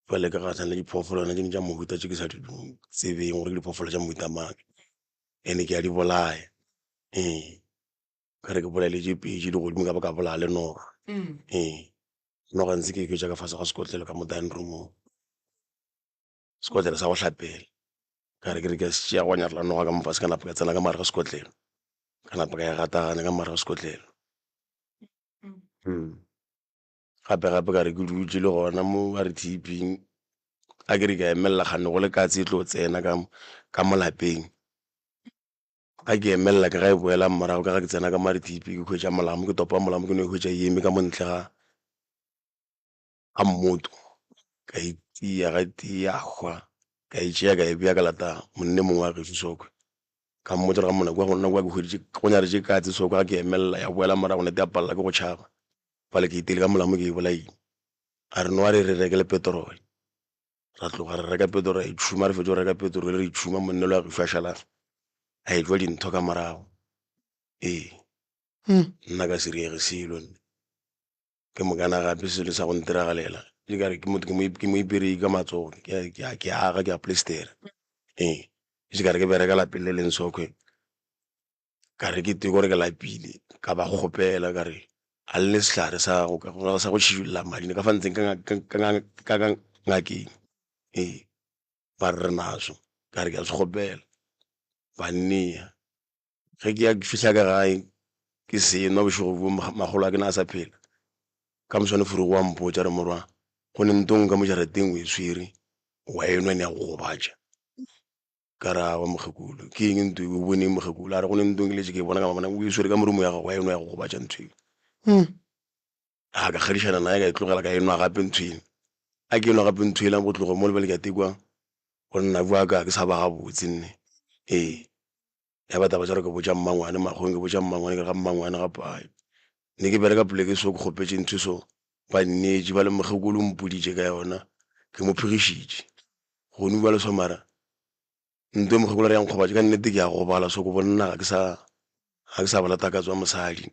Jwale ke gahlana le diphoofolo tše dingwe tša mohuta tše ke sa di tsebeng gore ke diphoofolo tša mohuta mang. And-e ke a di bolaya. Ee, ka re ke bolaile tše pedi di godimo ka ba ka bolaya le noga. Ee, noga ntse ke e hwetša ka fase ga sekotlelo ka mo dining room-ong. Sekotlelo sa go hlapela. Ka re ke re ke a se tšea gwa nyarela noga ka mo fase ka napa ka tsena ka mo gare ga sekotlelo. Ka napa ka e gataganya ka mo gare ga sekotlelo. Gape gape ka re ke dutše le gona mo ba re T_V-ing a ke re ke a emelela kgane go le katse e tlo tsena ka ka mo lapeng. Ga ke emelela ke ga e boela morago ka ga ke tsena ka mo R_T_V ke hwetša molamo ke topa molamo ke no e hwetša e eme ka mo ntle ga ga mmoto ka e tia ga tee ya hwa ka e tšea ka e bea ka lata monne mongwe wa gešo sokwe ka mmotša gore ga monna kua go nna kua ke hweditše go nyaretše katse sokwe ga ke emelela ya boela morago nete ya palela ke go tšhaba bale ke iteile ka molamo ke e bolaile a re no a re re reke le petrole ra tloga re reka petrole ra e tšhuma re fetša go reka petrole re e tšhuma monne lo a gešo a šala a etšwa dintho ka morago ee nna ka se riege selo nne. Ke mokana gape selo sa go ntiragalela ke ka re ke motho ke mo iperei ka matsogo ke aga ke a plastera ee ke ka re ke bereka lapeng le leng sokhwe ka re ke tee gore ke lapile ka ba kgopela ka re a le ne sehlare sa go sa go tšhidulla madi ka fa ntseng ka ngakeng ee ba re re naso ka re ke a se kgopela ba nnea. Ge ke ya ke fihla ka gae ke se nwa bošego bjo makgolo a ke na a sa phela. Ka moswane Furugo wa mpotša re morwa go ne ntong ka mo jarateng o e swere wa e nwa ne ya go gobatša. Ka re awa mokgekolo ke eng nto o bone eng mokgekolo a re go ne ntong ke letše ke e bona ka mabona o e swere ka moromo ya gago wa e nwa ya go gobatša ntho eo. A ka kgadišana naye ka e tlogela ka e nwa gape ntho eo. A ke e nwa gape ntho ela go tloga mo le bjale ke a tekwa go nna bua ka ke sa ba gabotse nne ee. Ya ba taba tša gore ke botša mmangwane makgong ke botša mmangwane ke re ga mmangwane gape ai ne ke bereka poleke so ke kgopetše ntho so ba nneetše ba le mokgekolo o mpoditše ka yona ke mo phegišitše gone bjale so mara nto e mokgekolo a re ya nkgobatša ka nnete ke a gobala so ke bonna ga ke sa ga ke sa bola takatso ya mosadi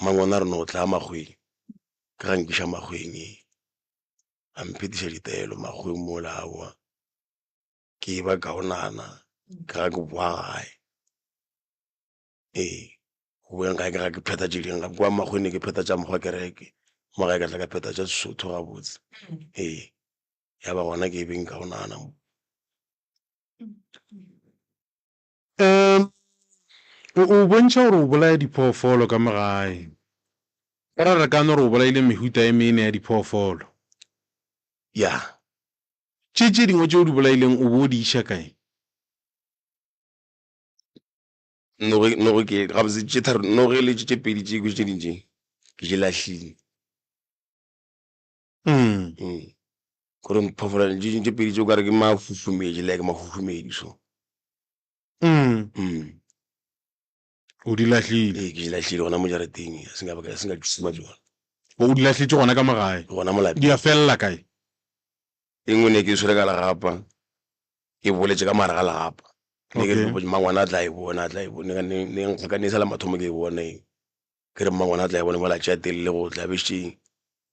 mmangwane a re no tla makgweng ke ga nkiša makgweng ee a mphetiša ditaelo makgweng mola aowa. Ke ba kaonana ke ga ke boa gae. Ee, go boeng gae ke ga ke phetha tše dingwe kwa makgweng ne ke phetha tša mokgwa kereke, mo gae ka tla ka phetha tša Sesotho gabotse. Ee, ya ba gona ke beng kaonana. Um, o bontšha gore o bolaya diphoofolo ka mo gae. Ka ra re ka no re o bolaile mehuta e mene ya diphoofolo. Ya. Tše tše dingwe tše o di bolaileng o bo o di iša kae? Noge, noge ke, gabotse tše tharo, noge le tše tše pedi tše tše dingwe tše, ke di lahlile. Mm. Gore phoofolo tše tše pedi tše o ka re ke mafufumetši, like mafufumetši so. Mm. O di lahlile. Ee, ke di lahlile gona mo jarateng, a se nka ba ka se nka tšhuma tšona. O di lahletše gona ka mo gae. Gona mo lapeng. Di a felela kae? E nngwe ne ke e swere ka legapa, ke boletše ka mare ga legapa. Ne ke re mmangwana a tla e bona, a tla e bona. Ne ne nkga ka ne e sa le mathomo ke e bona e. Ke re mmangwana a tla e bona mola tšea telele go tla be šetše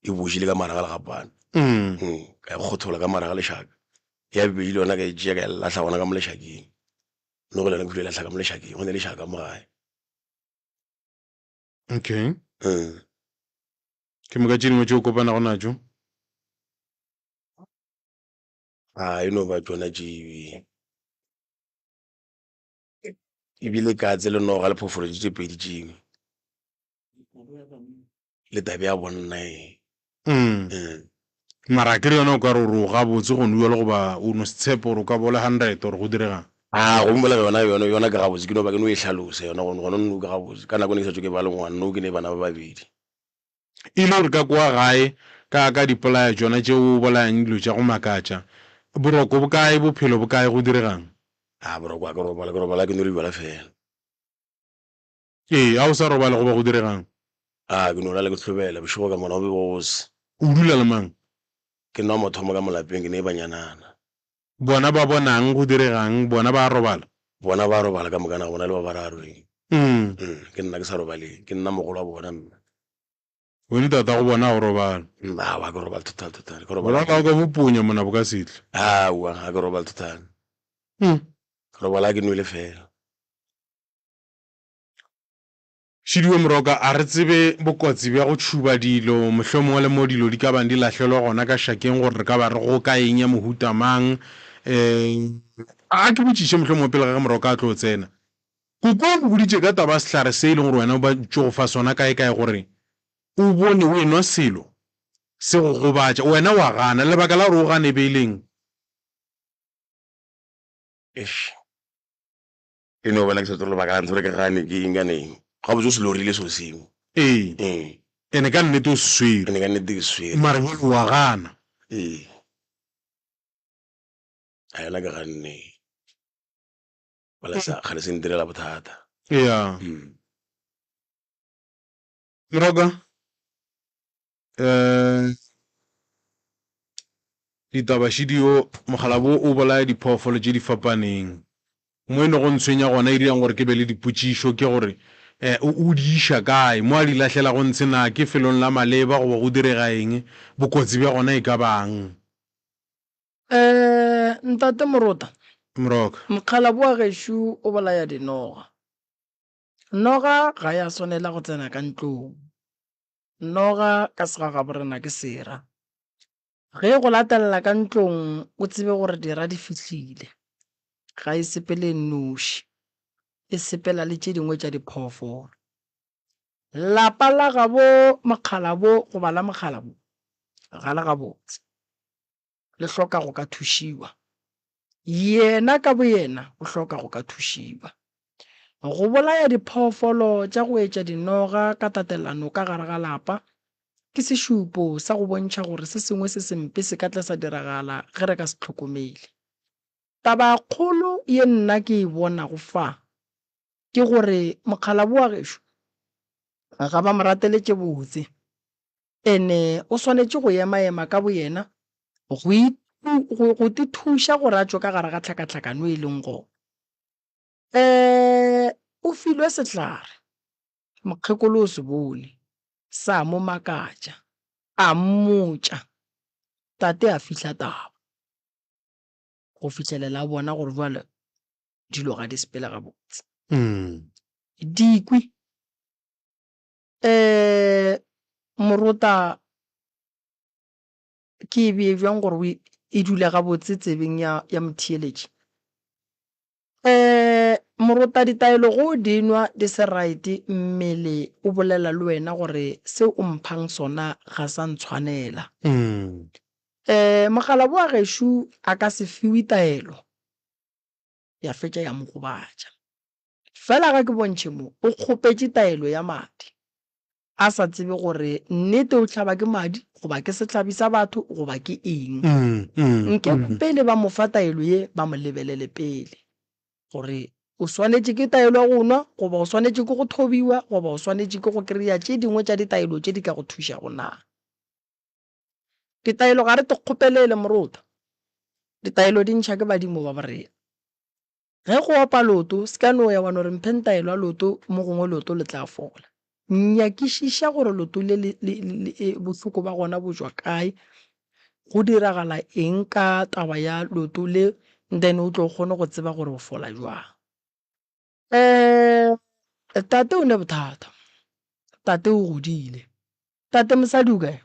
e bošile ka mare ga legapana. Ka e kgothola ka mare ga lešaka. Ya bobedi le yona ka e tšea ka e lahla gona ka mo lešakeng. No go le yona ke file lahla ka mo lešakeng, go ne lešaka mo gae. Okay. Ke moka tše dingwe tše o kopanago natšo? A e no ba tšona tšewe. Ebile katse le noga le phoofolo tše tše pedi tšewe. Le tabe ya bonna e. Mm. Mara akere yona o ka re o re o gabotse gone bjalo goba o no se tshepe gore o ka ba o le hundred or go diregang? A go mmolela yona yona yona ke gabotse ke no ba ke no e hlalosa yona gone gone no ke gabotse ka nako ne ke sa tšwe ke ba le ngwana no ke ne bana ba babedi. E le gore ka kwa gae ka ka dipolaya tšona tše o bolayang dilo tša go makatša boroko bo kae bophelo bo kae go diregang? A boroko a ke robala ke robala ke nwele bjala fela. Ee, a o sa robale goba go diregang? A ke no lala ke hlobela bošego ka mona go be go se. O dula le mang? Ke nna wa mathomo ka mo lapeng, ke ne banyanana. Bona ba bonang go diregang? Bona ba a robala? Bona ba a robala ka mokana ga bona le ba bararo. Mm. Mm, ke nna ke sa robaleng, ke nna mogolo wa bona nna. Wene tata go bona ga o robale? Nna aowa, ga ke robale total total. Ke Bona robala. ga o ka boponya mona bo ka se tle. Aowa, ga ke robale total. Mm. Ke robala ke nwele fela. Šidiwe Moroka, a re tsebe bokotsi bja go tšhuba dilo, mohlomongwe le mo dilo di ka bang di lahlelwa gona ka šakeng gore re ka ba re goka eng ya mohuta mang. Um a ke botšiše mohlomongwe pele ga ge Moroka a tlo tsena. Koko o go boditše ka taba ya sehlare se e leng gore wena ba tšo go fa sona kaekae gore o bone o enwa selo se go gobatša, wena wa gana. Lebaka la gore o gane e be e le eng? Eish. E no bona ke sa tsebe lebaka la ntho gore ke gane ke eng kana eng. Gabotse o se lorile selo seo. Ee. Ee. Ene ka nnete o se swere. Ene ka nnete ke se swere. Mara jwale wa gana. Ee. A yona ke ganne. Bala sa kgale se ntirela bothata. Yeah. Mm. Moroka. Eh ditaba šidio mokgalabo o bolaya diphoofolo tše di fapaneng. Mo e nogo ntshwenya gona e dirang gore ke be le dipotšišo ke gore eh o o di iša kae? Mo a di lahlelago ntshe na ke felong la maleba goba go direga eng? Bokotsi bja gona e ka bang? Eh ntate Morota. Moroka. Mokgalabo wa gešo o bolaya dinoga. Noga ga ya swanela go tsena ka ntlong. Noga ka segagaborena ke sera. Ge e go latelela ka ntlong o tsebe gore dira di fihlile. Ga e sepele e nnoši, e sepela le tše dingwe tša diphoofolo. Lapa la gabo mokgalabo goba la mokgalabo ga le gabotse. le hloka go ka thušiwa. Yena ka boyena o hloka go ka thušiwa. Go bolaya diphoofolo tša go etša dinoga ka tatelano ka gare ga lapa ke sešupo sa go bontšha gore se sengwe se sempe se ka tla sa diragala ge re ka se hlokomele. Tabakgolo ye nna ke e bonago fa ke gore mokgalabo wa gešo ga ba mo ratele tše botse. Ene o swanetše go ema-ema ka boyena go go, go tithuša gore a tšwe ka gare ga tlhakatlhakano e leng gona. E, o filwe sehlare, mokgekolo o se bone, sa mo makatša, a mmotša, tate a fihla taba, go fihlelela a bona gore bjale dilo ga di sepele gabotse. Dikwi. Um morota ke e bee bjang gore e dule gabotse tsebeng ya ya motheeletši? Um morota ditaelo go di nwa di se right mmele o bolela le wena gore seo o mphang sona ga sa ntshwanela. Um mokgalabje wa gešo a ka se fiwe taelo ya fetša ya mo gobatša. Fela ga ke bontšhe mo, o kgopetše taelo ya madi, a sa tsebe gore nnete o hlaba ke madi goba ke sehlabi sa batho goba ke eng. Nke pele ba mo fa taelo ye ba mo lebelele pele gore O swanetše ke taelo ya go nwa, goba o swanetše ke go thobiwa, goba o swanetše ke go kry-a tše dingwe tša ditaelo tše di ka go thušago na? Ditaelo ga re di kgopelele morota. Ditaelo di ntšha ke badimo ba borena. Ge go opa leoto, se ka no ya wa no re mphe ntaelo ya leoto, mo gongwe leoto le tla fola. Nyakišiša gore leoto le le, le, le, e, bohloko ba gona bo tšwa kae, go diragala eng ka taba ya leoto le, then o tlo kgone go tseba gore o fola jwang. Um tate o ne bothata, tate o godile. Tate mosadi o kae?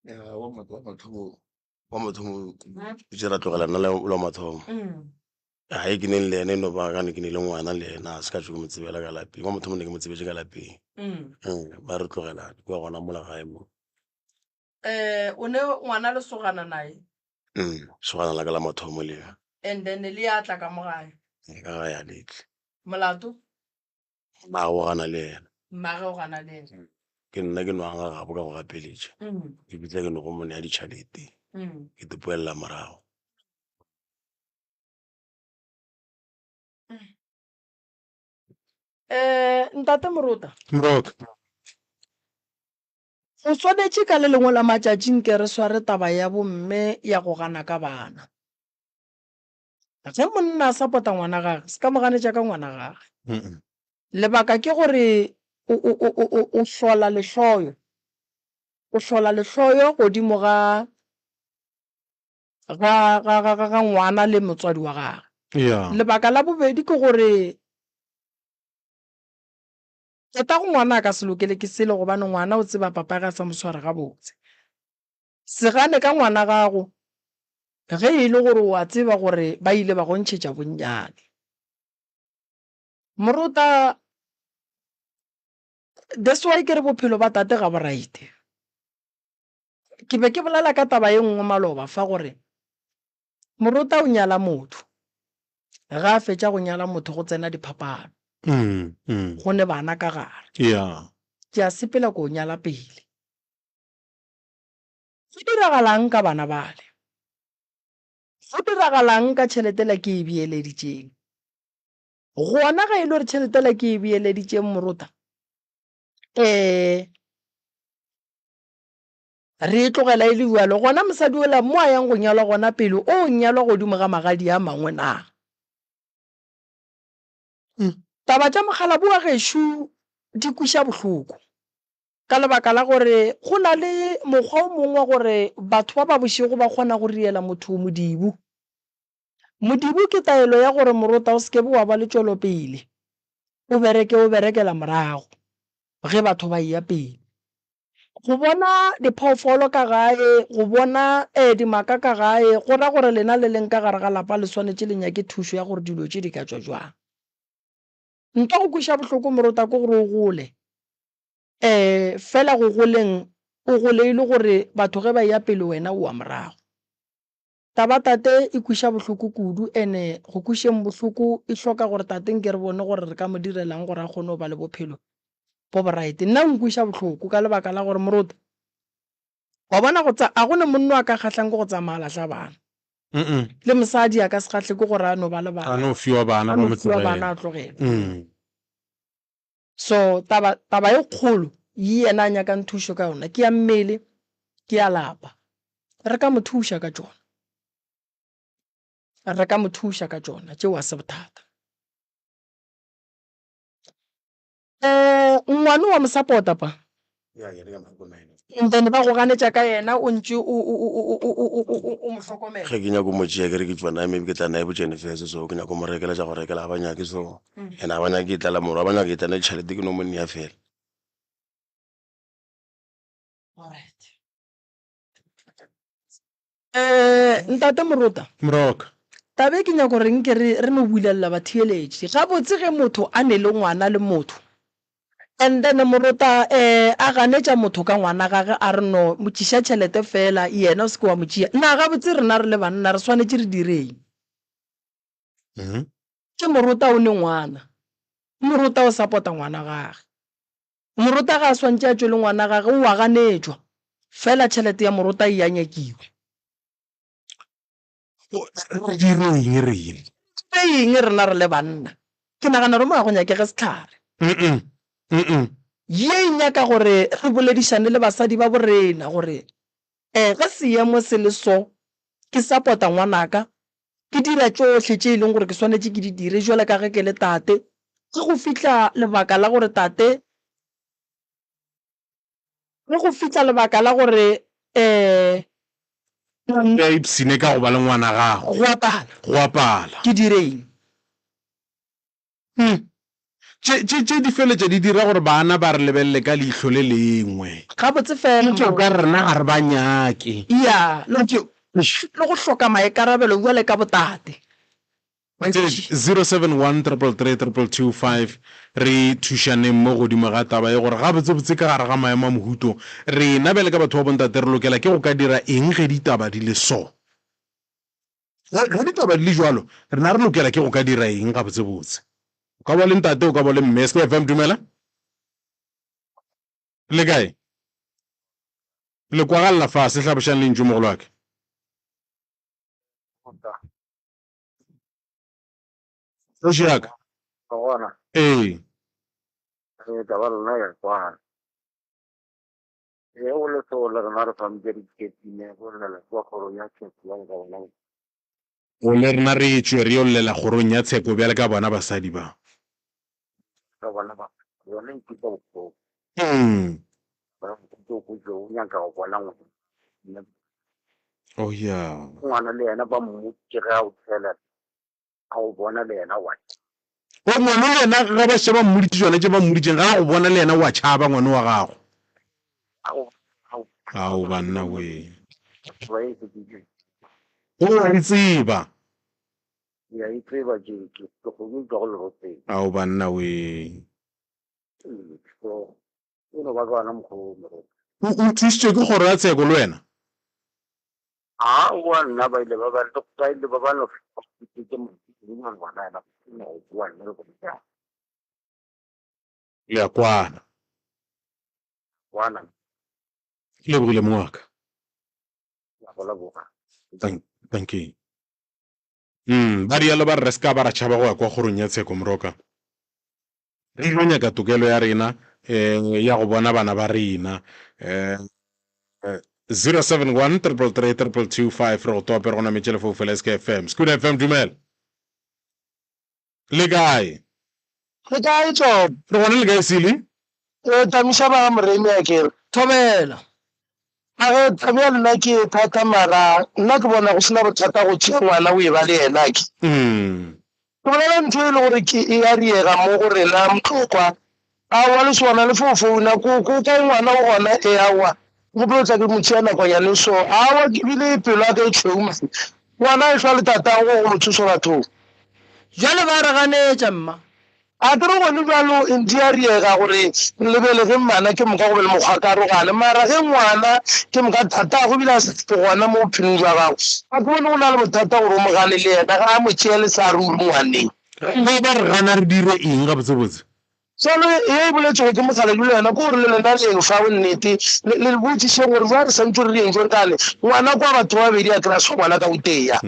Wa mathomo wa mathomo ke ra tlogela nna le wa mathomo ga e ke neng le ene no ba gane ke ne le ngwana le ena a se ka tšo ke mo tsebela ka lapeng wa mathomo ne ke mo tsebetše ka lapeng ba re tlogelane kua gona mola gae mo. O ne ngwana lesogana naye? Sogana la ka la mathomo le. And then le ya tla ka mo gae? Ka gae a letle. Molato? Mmagwe o gana le yena. Mmagwe o gana le yena. Ke nna ke nwang ga gabo ka go gapeletša. Ke bitsa ke no go mo nea ditšhalete. Ke te poelela morago. Ntate Morota. Morota. Go swanetše ka le lengwe la matšatši nke re sware taba ya bomme ya go gana ka bana. Ge monna a sapota ngwana gage, se ka mo ganetša ka ngwana gage. Lebaka ke gore o, o, o, o, o, o hlola lehloyo. O hlola lehloyo godimo ga, ga, ga, ga, ga, ga ngwana le motswadi wa gage. Yeah. Lebaka la bobedi ke gore tatago ngwana a ka se lokele ke selo gobane ngwana o tseba papage a sa mo sware gabotse. Se gane ka ngwana gago ge e le gore o a tseba gore ba ile ba go ntšhetša bonnyane. Morota, That's why ke re bophelo ba tate ga bo right. Ke be ke bolela ka taba ye nngwe maloba fa gore morota o nyala motho, ge a fetša go nyala motho go tsena diphapano, go ne bana ka gare. Ke a sepela ko nyala pele. Go diragalang ka bana bale? Go diragalang ka tšhelete la ke e beeleditšeng? Gona ge e le gore tšhelete la ke e beeleditšeng morota, um re e tlogela e le bjalo, gona mosadi ola mo a yang go nyalwa gona pele o nyalwa godimo ga magadi a mangwe na? Taba tša mokgalabje wa gešo di kweša bohloko. Ka lebaka la gore go na le mokgwa o mongwe wa gore batho ba ba bošego ba kgona go riela motho modibu. Modibu ke taelo ya gore morota o se ke be wa ba le tšwelopele, o bereke o berekela morago ge batho ba eya pele. Go bona diphoofolo ka gae, go bona dimaka ka gae, go ra gore lena le leng ka gare ga lapa le swanetše le nyake thušo ya gore dilo tše di ka tšwa bjang. Ntwa go kweša bohloko morota ke gore o gole. Ee, fela go goleng o gole e le gore batho ge ba eya pele wena o wa morago. Taba tate e kweša bohloko kudu ene go kwešeng bohloko e hloka gore tate nke re bone gore re ka mo direlang gore a kgone go ba le bophelo bo bright. Nna o nkweša bohloko ka lebaka la gore moruti wa bona go tsa a go ne monno a ka kgahlang ke go tsamaya a lahla bana. Le mosadi a ka se kgahle ke gore a no ba le bana. A no fiwa bana A ba no mo fiwa bana tlogela. a tlogela. So taba taba e kgolo ye yena a nyakang thušo ka yona ke ya mmele, ke ya lapa. Re ka mo thuša ka tšona. Re ka mo thuša ka tšona, tšeo a se bothata. Um ngwano wa mo support-a pa? Ya, yena ke a mo hlokomela. And then ba go ganetša ka yena o ntše o o o o o o o o o mo hlokomela. Ge ke nyako mo tšea ke re ke tšwa naye maybe ke tla naye bo Jennifer's so ke nyako mo rekela tša go rekela ga ba nyake so and ga ba nyake ke tlala moro ga ba nyake ke tlala tšhelete ke no mo nea fela. Alright. Eh, Ntate Morota. Moroka. Taba e ke nyako gore nke re re no bulelela batheeletši. Gabotse ge motho a ne le ngwana le motho and then Morota eh a ganetša motho ka ngwana gage a re no mo tšiša tšhelete fela yena o se ke wa mo tšea. Na gabotse rena re le banna re swanetše re direng? Ke Morota o ne ngwana. Morota o support-a ngwana gage. Morota ga a swantše a tšwe le ngwana gage o a ganetšwa. Fela tšhelete ya Morota e a nyakiwa. Re direng rena? fe eng rena re le banna? Ke nagana gore mo ga go nyakege sehlare. Ye e nyaka gore re boledišane le basadi ba borena gore um ge seemo se le so, ke sapota ngwanaka, ke dira tšohle tše e leng gore ke swanetše ke di dire jwale ka ge ke le tate. Ge go fihla lebaka la gore tate, ge go fihla lebaka la gore um A ipshine ka go ba le ngwana gago. Go a pala. Go a pala. Ke dire eng? Hmm. Tše, tše, tše di feletša di dira gore bana ba re lebelele ka leihlo le lengwe. Gabotse fela. Nke o ka re rena ga re ba nyake. Ya, le, le go hloka maikarabelo bjale ka botate. 071 333 2225 Re thušaneng mo godimo ga taba ye gore gabotsebotse ka gare ga maemo a mohuto rena bjale ka batho ba bontate re lokela ke go ka dira eng ge ditaba di le so. Ge ditaba di le jwalo rena re lokela ke go ka dira eng gabotsebotse. O ka ba o le ntate o ka ba o le mme. SK FM dumela. Le kae? Le kwagalela fase hlabošang lentšu mogolwake. Kgoši ya ka. Gona. Ee. Ee, taba lena ya kwana. Ge o le so le rena re swanetše re iketime go llela kua kgorong ya tsheko bjalo ka bona. O le rena re tšwe re yo llela kgorong ya tsheko bjalo ka bona basadi ba. Ka bona ba, yona e kwisa bohloko. Ba o kwitse o nyaka go bona ngwana. Oh yeah. Ngwana le yena ba mmotše ge a o tshela a go bona le yena wa. O ngwana le yena ge ba še ba mmoditše tšona tše ba mmoditšeng ga a go bona le yena wa tšhaba ngwana wa gago. Ao banna wee. O a e tseba. Ke a e tseba ke ke ke kgomo e tšwago leropeng. Ao banna wee. So e no ba ka ona mokgwa wo moruti. O o thušitšwe ke kgoro ya tsheko le wena? Aowa nna ba ile ba ba ba ile ba ba no ke ngwana yena go bua nna le go Le a kwana. Kwana. Ke lebogile mong wa ka. Ke a go leboga. Thank thank you. Mm, ba rialo ba re re se ka ba ra tšhaba go ya kwa kgorong ya tsheko Moroka. Re ilo nyaka tokelo ya rena eh, ya go bona bana ba rena. Eh, 071 333 2225 re go tope re go nametše lefoufo la SKFM. Skoon FM dumela. Le kae? Le kae Job? Re gona le kae Sili? E tamiša ba ga Moremi a kere. Thobela. A ge taba ya lena ke e thata mara nna ke bona go sena bothata go tšea ngwana o e ba le yena ke. Ke bolela ntho e le gore ke e a riega mo go rena Motlokwa. Aowa lesogana le fo founa ko ko kae ngwana o gona e aowa ke gopela o tla ke mo tšea nakonyane so aowa ke bile pelo ya ka e tšhweu man ngwana a ehlwa le tatago go mo thusa bathong. Jwale ba re ganetša mma. A ke re gone bjalo di a riega gore le belege ngwana ke moka go be le mokgwakarogane mara ge ngwana ke moka tatago ebile a sa gona mo bophelong jwa gago ga ke bone go na le bothata gore o mo gane le yena ga a mo tšeele sa ruri ngwaneng. Ge ba re gana re dire eng gabotsebotse? Selo ye e boletšego ke mokgalabje le yena ke gore le lena le eng fa bonnete le le botšiše gore jwale re santše re reng jwale kane ngwana kwa batho ba babedi a kry-a swa ngwana ka boteya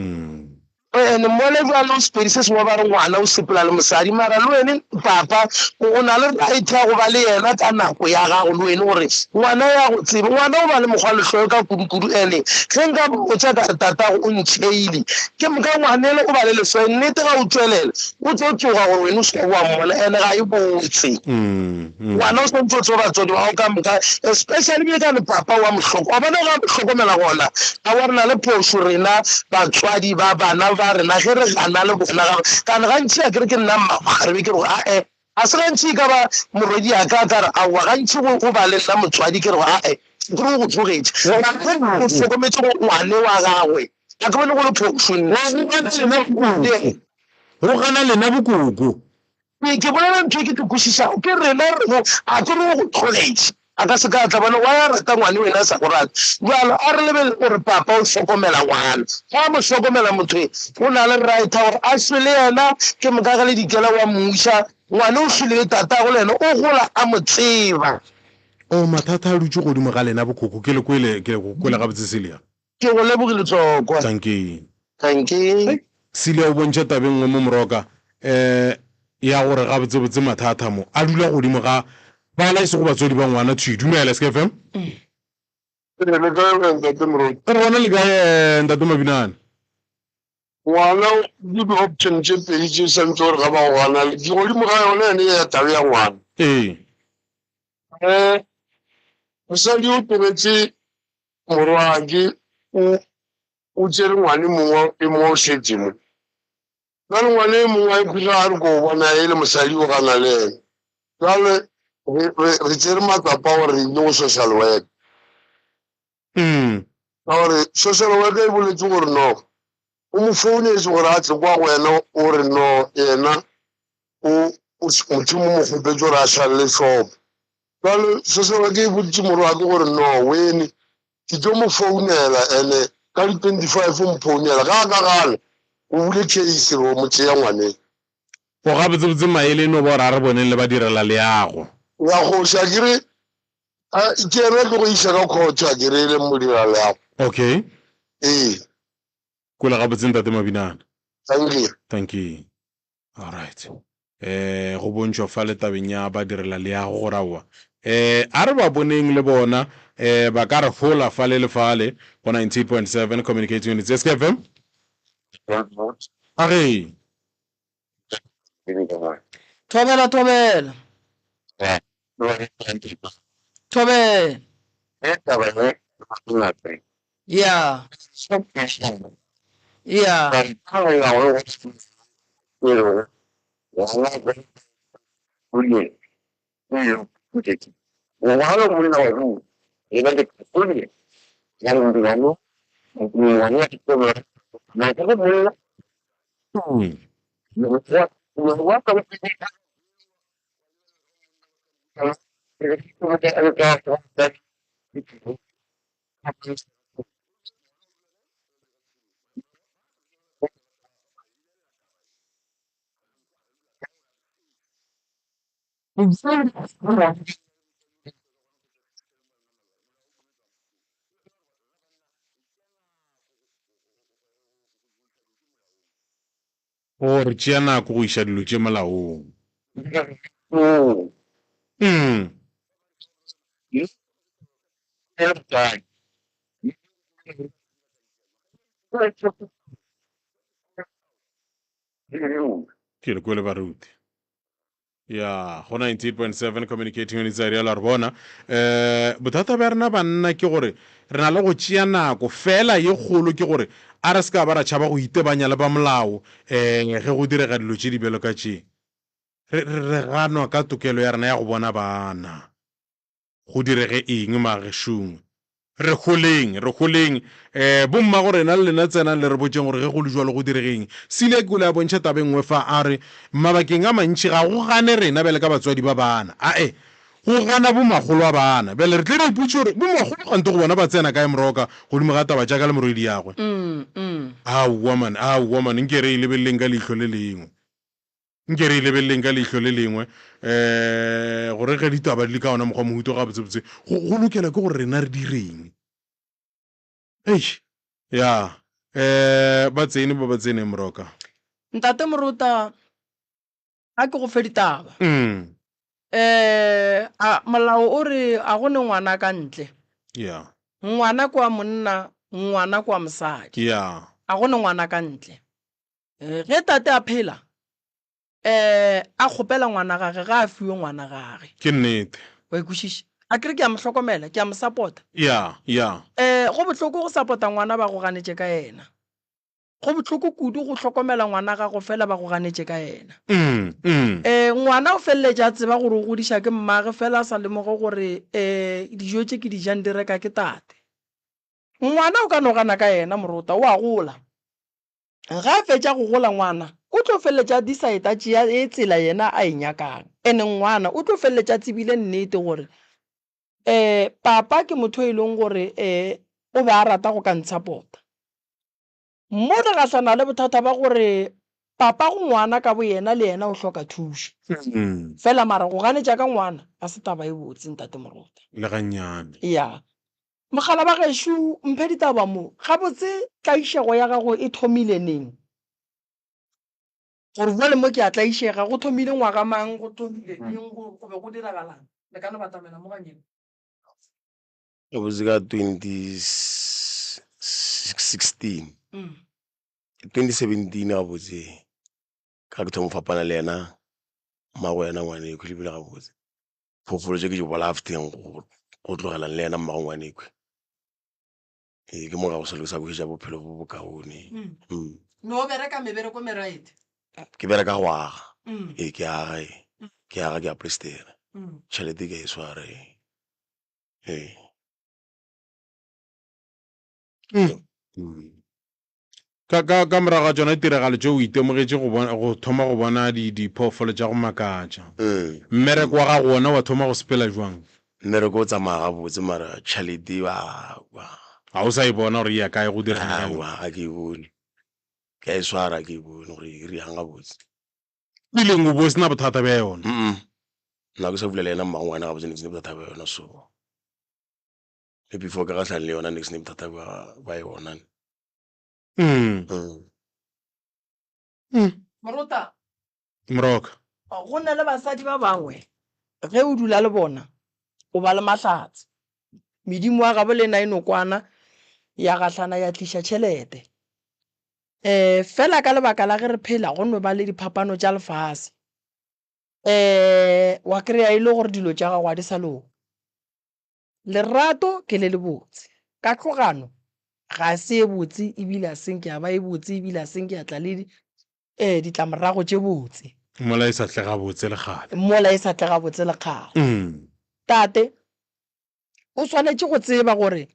ene mole jwale o sepedi se sengwe ba re ngwana o sepela le mosadi mara le wene papa o na le right ya go ba le yena ka nako ya gago le wene gore ngwana ya go tsebe ngwana o ba le mokgwa lehloyo ka kudu-kudu ene ge nka botša ka re tatago o ntšheile ke moka ngwanele o ba le lehloyo nnete ga o tšwelela O tlo tsoga gore wena o se ka wa mmona ene ga e botse. Ngwana o swantse o tsebe batswadi ba gago ka moka especially bile ka le papa wa mohloko wa bona ga hlokomela gona a wa rena le phošo rena batswadi ba bana ba rena ge re gana le bona ga kana gantši a kere ke nna mmakgarebe ke re ae a se gantši e ka ba morwedi ya ka ka re aowa gantši go ba le nna motswadi ke re ae ke re o go tlogetše o hlokometše go ngwane wa gagwe a ke bone go le phošo nna. Go gana lena bokoko. Ke, ke bolela ntho e ke tlo kwešišago. Ke rena re go, a ke re o go tlogetše. A ka se ka tla bona, wa ya rata ngwane wena a sa go rate. Bjalo a re lebelele gore papa o hlokomela ngwana. Ga a mo hlokomela motho e, o na le right ya gore a šwe le yena, ke moka ge le dikela wa mmuša. Ngwane o šwele le tatago le yena o gola a mo tseba. Oh, mathata a dutše godimo ga lena bokoko. Ke le kwele, ke le go kwele gabotse Celia. Ke go lebogile Tsokwa. Dankie. Dankie. Celia o bontšha taba e nngwe mo Moroka um ya gore gabotsebotse mathata mo a dula godimo ga bana e sego batswadi ba ngwana thwi. Dumela SK FM. Ee, le kae wena ntate Moruti? Re gona le kae eh, ntate Mabinane? Ngwana ke di-option tše pedi tše santse gore ga ba go gana ke godimo ga yone yone ya tabe ya ngwana. Ee. Um mosadi o tlogetše morwake o o tšere ngwane mongwe e mongwe o šetše mo. Jwale ngwane e mongwe a ikhwetša a re ko bona e le mosadi o gana le ena. Jwale re tšere matsapa gore re ile go social work. Mm. Ka gore social worker e boletše gore no o mo founetse gore a tle kwa go wena o re no yena o motho mo mo kgopetse gore a šalele shop. Jwale social worker e boditše morwake gore no wene ke tlo mo founela ene ka di-25 o mphounela ga a ka gana o bule case re o mo tšea ngwaneng. Go gabotsebotse maele e no ba gore a re boneng le badirela leago. Ya kgoši a kere ke yena tlo go iša ka court a kere e leng modira leago. Okay. Ee. Kwele gabotse ntate Mabinana. Thank you. Thank you. All right. Eh go bontšhwa fa le tabeng ya badirela leago gore aowa eh a re ba boneng le bona eh ba ka re hola fale le fale go 98.7 communicating units SK FM. A ge. Thobela thobela. Thobela. Ya. Ya. Gore tšea nako go iša dilo tše molaong. Mm. Ke le kwele baruti. Ya, go 98.7 Communicating Units a rialo a re bona. Eh, bothata bja rena banna ke gore re na le go tšea nako, fela ye kgolo ke gore a re se ka ba ra tšhaba go itebanya le ba molao eh ge go direga dilo tše di bjalo ka tše. Re, re, re ganwa ka tokelo ya rena ya go bona bana. Go direge eng magešong? Re holeng, re holeng. Um bommago rena le lena tsenang le re botšeng gore ge go le bjalo go direge eng. Celia ke o le a bontšha taba e nngwe fa a re, Mabakeng a mantši ga go gane rena bjale ka batswadi ba bana, ae, go gana bomakgolo a bana. Bjale re tle re ipotšiše gore bomakgolo kgante go bona ba tsena kae moroka godimo ga taba tša ka le morwediagwe. Aowa man, aowa man, nke re e lebeleleng ka leihlo le lengwe. Nke re e lebeleleng ka leihlo le lengwe, um gore ge ditaba di le ka ona mokgwa mohuta o gabotsebotse, go, go lokela ke gore rena re direng. Eish, ya, um ba tsene ba ba tseneng Moroka. Ntate Morota, a ke go fe ditaba. Mm. Um a molao o re a go ne ngwana ka ntle. Ya. Ngwana kwa monna, ngwana kwa mosadi. Ya. A go ne ngwana ka ntle. Ge tate a phela, um a kgopela ngwana gage, ga a fiwe ngwana gage. Ke nnete. Wa e kwešiša? A ke re ke a mo hlokomela, ke a mo support-a. Ya, ya. Um go bohloko go support-a ngwana ba go ganetše ka yena. Go bohloko kudu go hlokomela ngwana gago fela ba go ganetše ka yena. Mm, mm. Um ngwana o feleletša a tseba gore o godiša ke mmage fela a sa lemoge gore um dijo tše ke di jang di reka ke tate. Ngwana o ka no gana ka yena morota, o a gola. Ge a fetša go gola ngwana o tlo feleletša a decide a tšea e tsela yena a e nyakang. And ngwana o tlo feleletša a tsebile nnete gore um papa ke motho e leng gore um o be a rata go ka ntshapota. Mo re gahlana le bothata ba gore papa go ngwana ka bo yena le yena o hloka thušo. Fela mara go ganetša ka ngwana ga se taba e botse ntate Morota. Le gannyane. Ya. Mogala wa gešo, mphe ditaba mo. Gabotse tlaišego ya gago e thomile neng? Gore bjale mo ke a tlaišega, go thomile ngwaga mang, go thomile neng, go, go be go diragalang? Le ka no batamela mo ganyane. Gabotse ka 2016, 2017 gabotse ka ke thoma go fapana le yena mmago yena ngwanekwe le bile gabotse phoofolo tše ke di bolafteng go tlogelang le yena mmago ngwanekwe ee ke mo ga go sa le sa hwetša bophelo bo bokaone mm. No o bereka mebereko me right? Ke bereka go aga ee ke aga ee ke aga ke a plestera tšhelete ke a e swara ee ee Ka, ka, ka morago ga tšona ditiragalo tšeo o itemogetše go bona, go thoma go bona di, diphoofolo tša go makatša. Mmereko wa gago wona wa thoma go sepela bjang? Mmereko o tsamaya gabotse mara tšhelete aowa. Ga o sa e bona gore e ya kae, go direga ka yona? Aowa, ga ke e bone. Ke a e swara, ga ke e bone gore e dirang gabotse. Peleng o bo o se na bothata bja yona? Mm-mm. Nna ke sa bula le yena mmago ngwana gabotse ne ke se na bothata bja yona so. Le before ke gahlane le yona ne ke se na bothata bja yona. Mm. Mm. Morota. Moroka. Go na le basadi ba bangwe ge o dula le bona o ba le mahlatse. Medimo wa gabo le ena e no kwana ya gahlana ya tliša tšhelete. Um fela ka lebaka la ge re phela go no ba le diphapano tša lefase. Um wa kry-a e le gore dilo tša gago ga di sa loka. Lerato ke le lebotse. Kahlogano ga se e botse ebile a se nke ya ba e botse ebile a se nke ya tla le ditlamorago tše botse. Mola e sa tle gabotse le kgale. Mola e sa tle gabotse le kgale. Tate o swanetše go tseba gore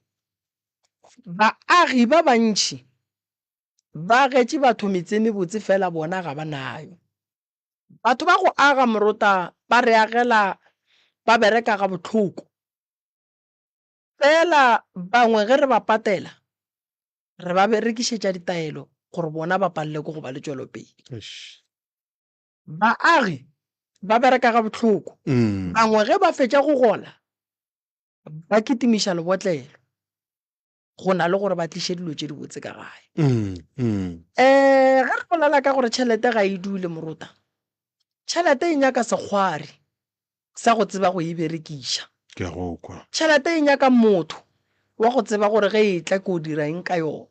baagi ba bantši ba agetše batho metse e mebotse fela bona ga ba nayo. Batho ba go aga morota ba re agela ba bereka gabohloko. Fela bangwe ge re ba patela, re ba berekišetša ditaelo gore bona ba palelwe ke go ba le tšwelopele. Baagi ba bereka gabohloko. Bangwe ge ba fetša go gola, ba kitimiša lebotlelo go na le gore ba tliše dilo tše dibotse ka gae. Ge re bolela ka gore tšhelete ga e dule morota, tšhelete e nyaka sekgwari sa go tseba go e berekiša. Ke a go kwa. Tšhelete e nyaka motho wa go tseba gore ge e etla ke o dira eng ka yona.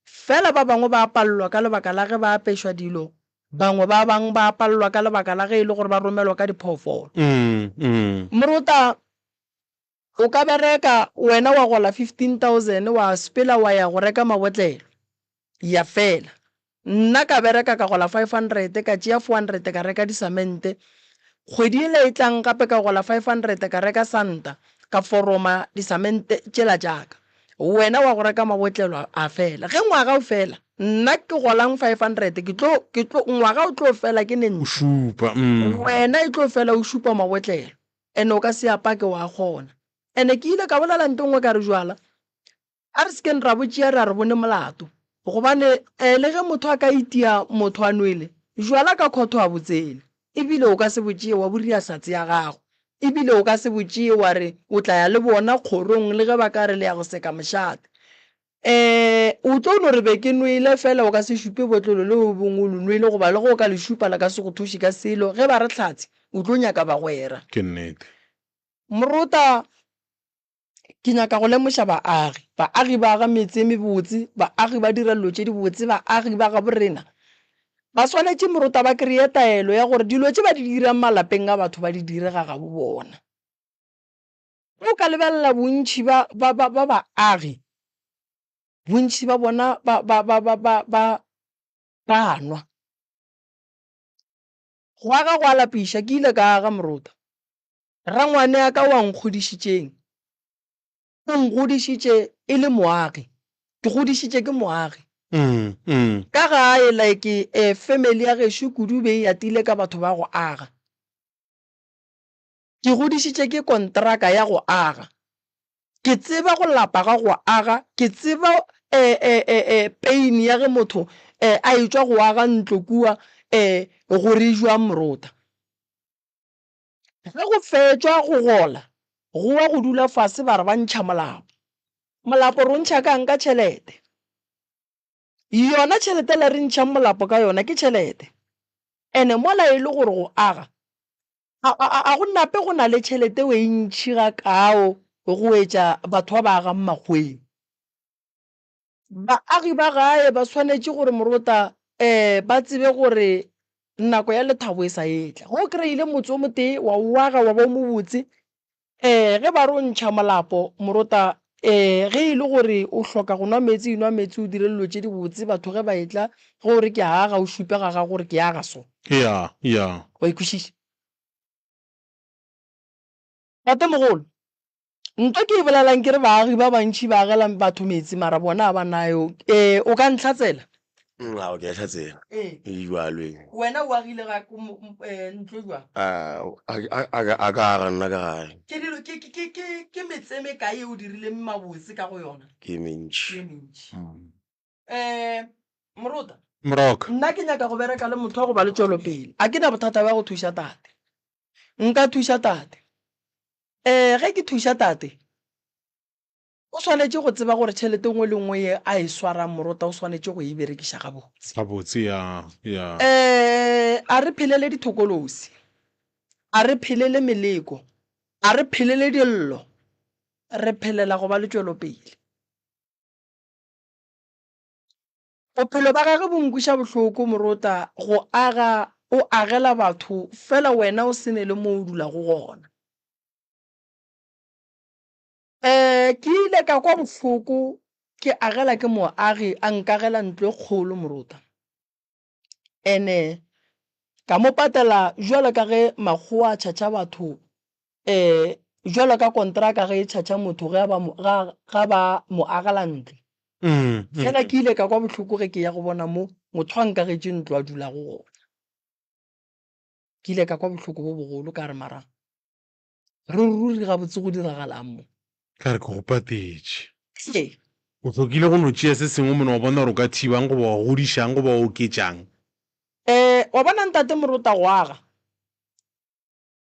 Fela ba bangwe ba palelwa ka lebaka la ge ba apešwa dilo, bangwe ba bang ba palelwa ka lebaka la ge e le gore ba romelwa ka diphoofolo. Morota, o ka bereka wena wa gola 15000 wa sepela wa ya go reka mabotlelo, ya fela. Nna ka bereka ka gola 500 ka tšea 400 ka reka disamente. Kgwedi yela e tlang gape ka gola 500 ka reka santa ka foroma disamente tšela tša ka. Wena wa go reka mabotlelo a fela. Ge ngwaga o fela nna ke golang 500 ke tlo, ke tlo, ngwaga o tlo fela ke ne O šupa, mm. Wena e tlo fela o šupa mabotlelo and o ka se a pake wa kgona. And ke ile ka bolela nto nngwe ka re jwala A re se keng ra bo tšea ra re bone molato, gobane le ge motho a ka itia motho a nwele jwala ka khotho a bo tsene, e bile o ka se bo tšee wa bo ria hlatse ya gago, e bile o ka se bo tšee wa re o tla ya le bona kgorong le ge ba ka re le ya go seka mošate. O tlo no re be ke nwele fela o ka se šupe botlolo le o bongwe o le nwele goba le ge o ka le šupa le ka se go thuše ka selo, ge ba re hlatse o tlo nyaka bagwera. Ke nnete. Morota. Ke nyaka go lemoša baagi. Baagi ba aga metse e mebotse, baagi ba dira dilo tše dibotse, baagi ba gabo rena ba swanetše morota ba kreye taelo ya gore dilo tše ba di dirang malapeng a batho ba di dire ga gabo bona. Ge o ka lebelela bontši ba, ba, ba, ba baagi, bontši ba bona ba, ba, ba, ba, ba, ba, ba nwa. Go aga go a lapiša, ke ile ka aga morota. Rangwaneaka o a nkgodišitšeng, o nkgodišitše e le moagi, ke godišitše ke moagi. Ka gae like family ya gešo kudu be e atile ka batho ba go aga. Ke godišitše ke kontraka ya go aga. Ke tseba go lapa ga go aga, ke tseba pain ya ge motho a etšwa go aga ntlo kua gore e jwang morota. Ge go fetšwa go gola, go wa go dula fase ba re ba ntšha molapo. Molapo re o ntšha ka'ng? Ka tšhelete. Yona tšhelete la re ntšhang molapo ka yona ke tšhelete. Ene mola e le gore go aga, a, a, a go nape go na le tšhelete e ntši gakao go etša batho ba ba agang makgoweng. Baagi ba gae ba swanetše gore morota um ba tsebe gore nako ya lethabo e sa etla. Ge o kry-ile motse o motee wa o aga wa ba o mobotse, um ge ba re o ntšha molapo morota um ge e le gore o hloka go nwa meetse, enwa meetse o dire dilo tše dibotse. Batho ge ba etla ge o re ke a aga o šupe ga gago gore ke aga so. Ya, ya. Wa e kwešiša? Tatemogolo, Ntwa ke e bolelang ke re baagi ba bantši ba agela batho meetse mara bona a ba nayo. Ee, o ka ntlhatsela? Ao, ke a hlatsela. Ee. E bjalo e. Wena o agile ga ntlo bjang? A ka aga nna ka gae. Ke dilo, ke, ke, ke, ke, ke metse e mekae e o dirileng mabotse ka go yona? Ke e mentši. Ke e mentši. Um Morota. Moroka. Nna ke nyaka go bereka le motho wa go ba le tšwelopele. A ke na bothata bja go thuša tate. Nka thuša tate. Ee, ge ke thuša tate, o swanetše go tseba gore tšhelete nngwe le nngwe ye a e swarang morota o swanetše go e berekiša gabotse. Gabotse, ya, ya. Ee, a re phelele dithokolosi, a re phelele meleko, a re phelele dillo, re phelela go ba le tšwelopele. Bophelo ba gagwe bo nkweša bohloko morota go aga o agela batho fela wena o se ne le mo o dulago gona. Um ke ile ka kwa bohloko ke agela ke moagi a nkagela ntlo e kgolo morota. Ene ka mo patela jwalo ka ge makgowa a tšhatšha batho um jwalo ka kontraka ge e tšhatšha motho ge ba ga ba mo agela ntlo. Fela ke ile ka kwa bohloko ge ke ya go bona mo motho a nkagetše ntlo a dulago gona. Ke ile ka kwa bohloko bo bogolo ka re mara ruri ruri gabotse go diragalang mo? Ka re ke go patetše. Ee. O hlokile go no tšea se sengwe mone wa bona gore o ka thibang goba wa godišang goba wa oketšang. Ee, wa bona ntate Morota go aga.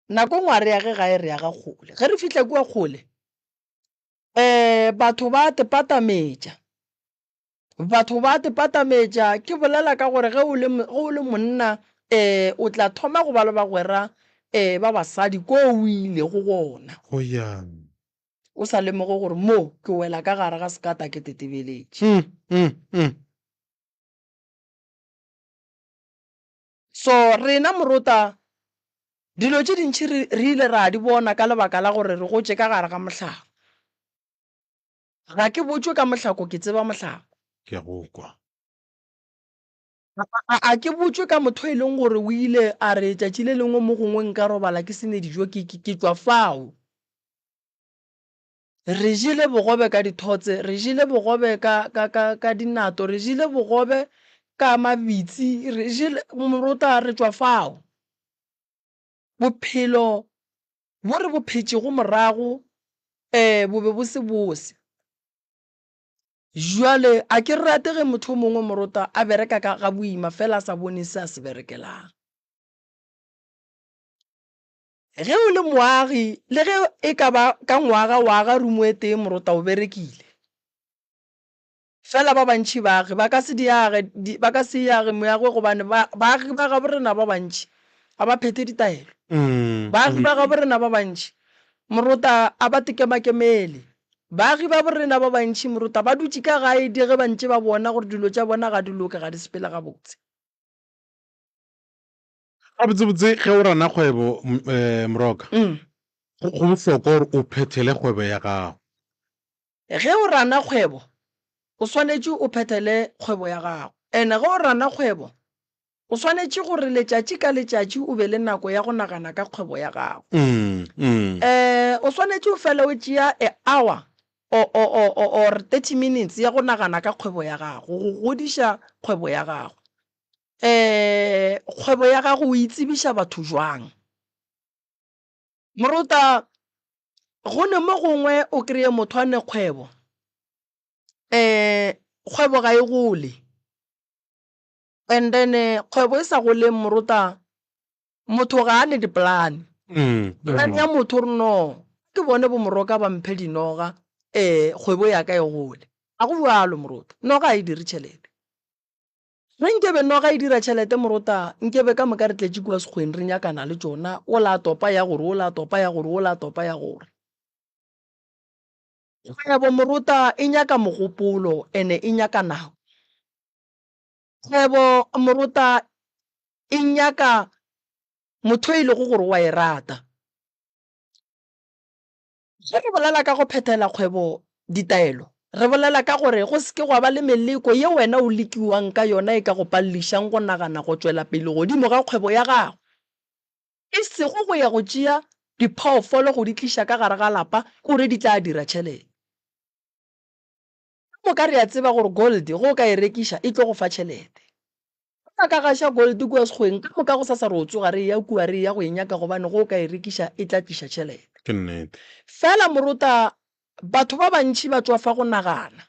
Nako e nngwe a re age gae re aga kgole. Ge re fihla kua kgole, um batho ba te patametša. Batho ba te patametša, ke bolela ka gore ge o le, ge o le monna um o tla thoma go ba le bagwera um ba basadi ko o ilego gona. Go ya. O sa lemoge gore mo ke wela ka gare ga sekata ke tetebeletše. So rena morota dilo tše dintši re, re ile ra di bona ka lebaka la gore re gotše ka gare ga mohlako. Ga ke botšwe ka mohlako, ke tseba mohlako. Ke a go kwa. A, a ke botšwe ka motho e leng gore o ile a re tšatši le lengwe mo gongwe nka robala ke se ne dijo, ke, ke, ke tšwa fao. Re jele bogobe ka dithotse, re jele bogobe ka, ka, ka, ka dinato, re jele bogobe ka mabitsi, re jele, morota re tšwa fao. Bophelo bo re bo phetšego morago um bo be bo se bose. Jwale a ke rate ge motho o mongwe morota a bereka ka ga boima fela a sa bone se a se berekelang. Ge o le moagi le ge e ka ba ka ngwaga wa aga rumo e tee morota o berekile. Fela ba bantši baagi ba ka se di age, di, ba ka se e age meago gobane ba, baagi ba gabo rena ba bantši ga ba phethe ditaelo. Baagi ba gabo rena ba bantši, morota, a ba tekemakemele. Baagi ba borena ba bantši, morota, ba dutše ka gae di ge ba ntše ba bona gore dilo tša bona ga di loke, ga di sepele gabotse. Gabotsebotse ge o rana kgwebo, Moroka, go, go bohlokwa gore o phethele kgwebo ya gago. Ge o rana kgwebo, o swanetše o phethele kgwebo ya gago. And ge o rana kgwebo, o swanetše gore letšatši ka letšatši o be le nako ya go nagana ka kgwebo ya gago. Um o swanetše o fele o tšea a hour or, or, or, or, or 30 minutes ya go nagana ka kgwebo ya gago, go godiša kgwebo ya gago. Um kgwebo ya gago o e tsebiša batho jwang? Moruta, go ne mo gongwe o kry-e motho a ne kgwebo, um kgwebo ga e gole and then kgwebo e sa goleng moruta, motho ga a ne dipolane. Plan ya motho o re no, ke bone bo Moroka ba mphe dinoga um kgwebo ya ka e gole. Ga go bjalo moruta, noga ga e dire tšhelete. Ge nkebe noga e dira tšhelete morota, nkebe ka moka re tletše kua sekgweng re nyakana le tšona, ola a topa ya gore, ola a topa ya gore, ola a topa ya gore. Kgwebo morota e nyaka mogopolo ene e nyaka nako. Kgwebo morota e nyaka motho e lego gore wa e rata. Ge re bolela ka go phethela kgwebo ditaelo, re bolela ka gore go se ke gwa ba le meleko ye wena o lekiwang ka yona e ka go palelišang go nagana go tšwela pele godimo ga kgwebo ya gago, e sego go ya go tšea diphoofolo go di tliša ka gare ga lapa o re di tla dira tšhelete. Ka moka re a tseba gore gold ge o ka e rekiša e tlo go fa tšhelete. Ge ba ka gaša gold kua sekgweng, ka moka gosasa re o tsoga re eya kua re eya go e nyaka gobane ge o ka e rekiša e tla tliša tšhelete. Ke nnete. Fela morota batho ba bantši ba tšwafa go nagana.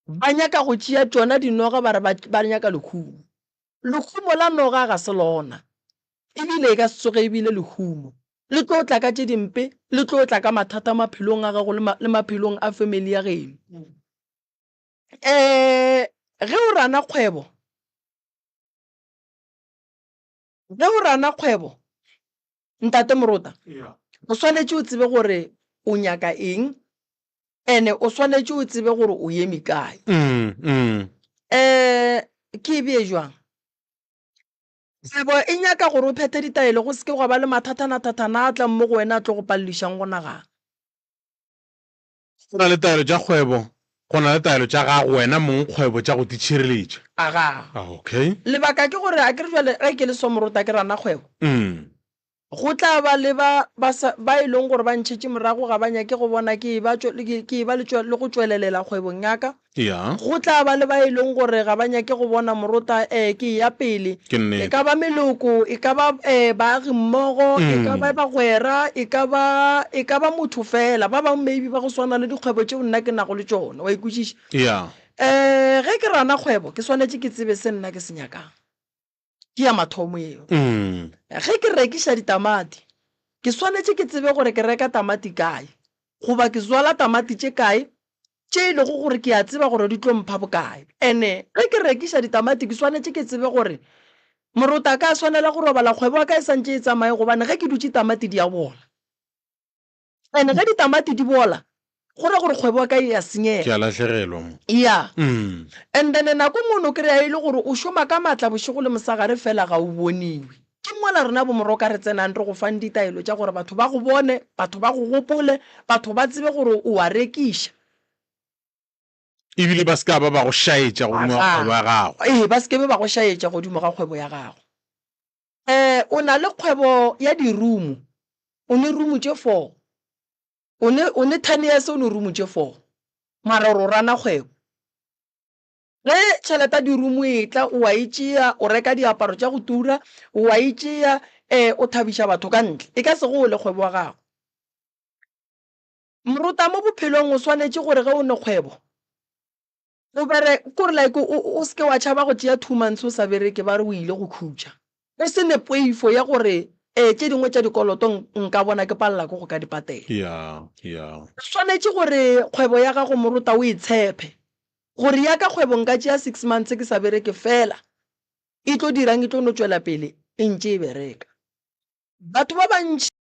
Ba nyaka go tšea tšona dinoga ba re ba, ba nyaka lehumo. Lehumo la noga ga se lona, ebile e ka se tsoge e bile lehumo. Le tlo tla ka tše dimpe, le tlo tla ka mathata maphelong a gago le, ma, le maphelong a family ya geno. Um ge o rana kgwebo, ge o rana kgwebo ntate Morota, o swanetše o tsebe gore o nyaka eng ene o swanetše o tsebe gore o eme kae. Um ke e bee jwang? Kgwebo e nyaka gore o phethe ditaelo go se ke gwa ba le mathathanathathana a tlang mo go wena a tlo go paledišang go nagana. Go na le taelo tša kgwebo, go na le taelo tša gago wena mong kgwebo tša go titšhireletša. Agaa. Ah, okay. Lebaka ke gore akere bjale ge ke le so morota ke rana kgwebo. Mm. Go tla ba le ba ba sa ba e leng gore ba ntšhetše morago ga ba nyake go bona ke eba tšwe ke ke eba le tšwe le go tšwelelela kgwebong ya ka. Ya. Go tla ba le ba e leng gore ga ba nyake go bona morota eh ke eya pele. Ke nnete. E ka ba meloko, e ka ba eh baagimmogo, e ka ba bagwera, e ka ba e ka ba motho fela. Ba bangwe maybe ba go swana le dikgwebo tšeo nna ke nago le tšona, wa ikwešiša? Ya. Eh ge ke rana kgwebo ke swanetše ke tsebe se nna ke se nyakang. Ke ya mathomo eo. Ge ke rekiša ditamati, ke swanetše ke tsebe gore ke reka tamati kae, goba ke zwala tamati tše kae tše e lego gore ke a tseba gore di tlo mpha bokae. Ene ge ke rekiša ditamati ke swanetše ke tsebe gore morota ka swanela go robala kgwebo ya ka e santše e tsamaye gobane ge ke dutše tamati di a bola. And ge ditamati di bola, go ra gore kgwebo ya ka e a senyega. Ke a lahlegelwa mo. Ya. And then nako nngwe o no kry-a e le gore o šoma ka maatla bošego le mosegare fela ga o boniwe. Ke mola rena bomoroka re tsenang re go fang ditaelo tša gore batho ba go bone, batho ba go gopole, batho ba tsebe gore o a rekiša. Ebile ba se ka ba ba go šaetša godimo ga kgwebo ya gago. Ee, ba se ke be ba go šaetša godimo ga kgwebo ya gago. Eh, o na le kgwebo ya di-room, o ne room tše four, o ne, o ne ten years o ne room tše four, mara o re o rana kgwebo. Ge tšhelete ya di-room e tla o a e tšea, o reka diaparo tša go tura, o a e tšea, eh, o thabiša batho ka ntle, e ka se gole kgwebo ya gago. Morota mo bophelong o swanetše gore ge o ne kgwebo, O bere, kore like o, o se ke wa tšhaba go tšea two months o sa bereke ba re o ile go khutša. O se ne poifo ya gore ee tše dingwe tša dikoloto nka bona ke palela ke go ka di patela. Ya, ya. O swanetše gore kgwebo ya gago morota o e tshepe gore ya ka kgwebo nka tšea six months ke sa bereke fela e tlo dirang e tlo no tšwela pele e ntše e bereka. Batho ba bantši.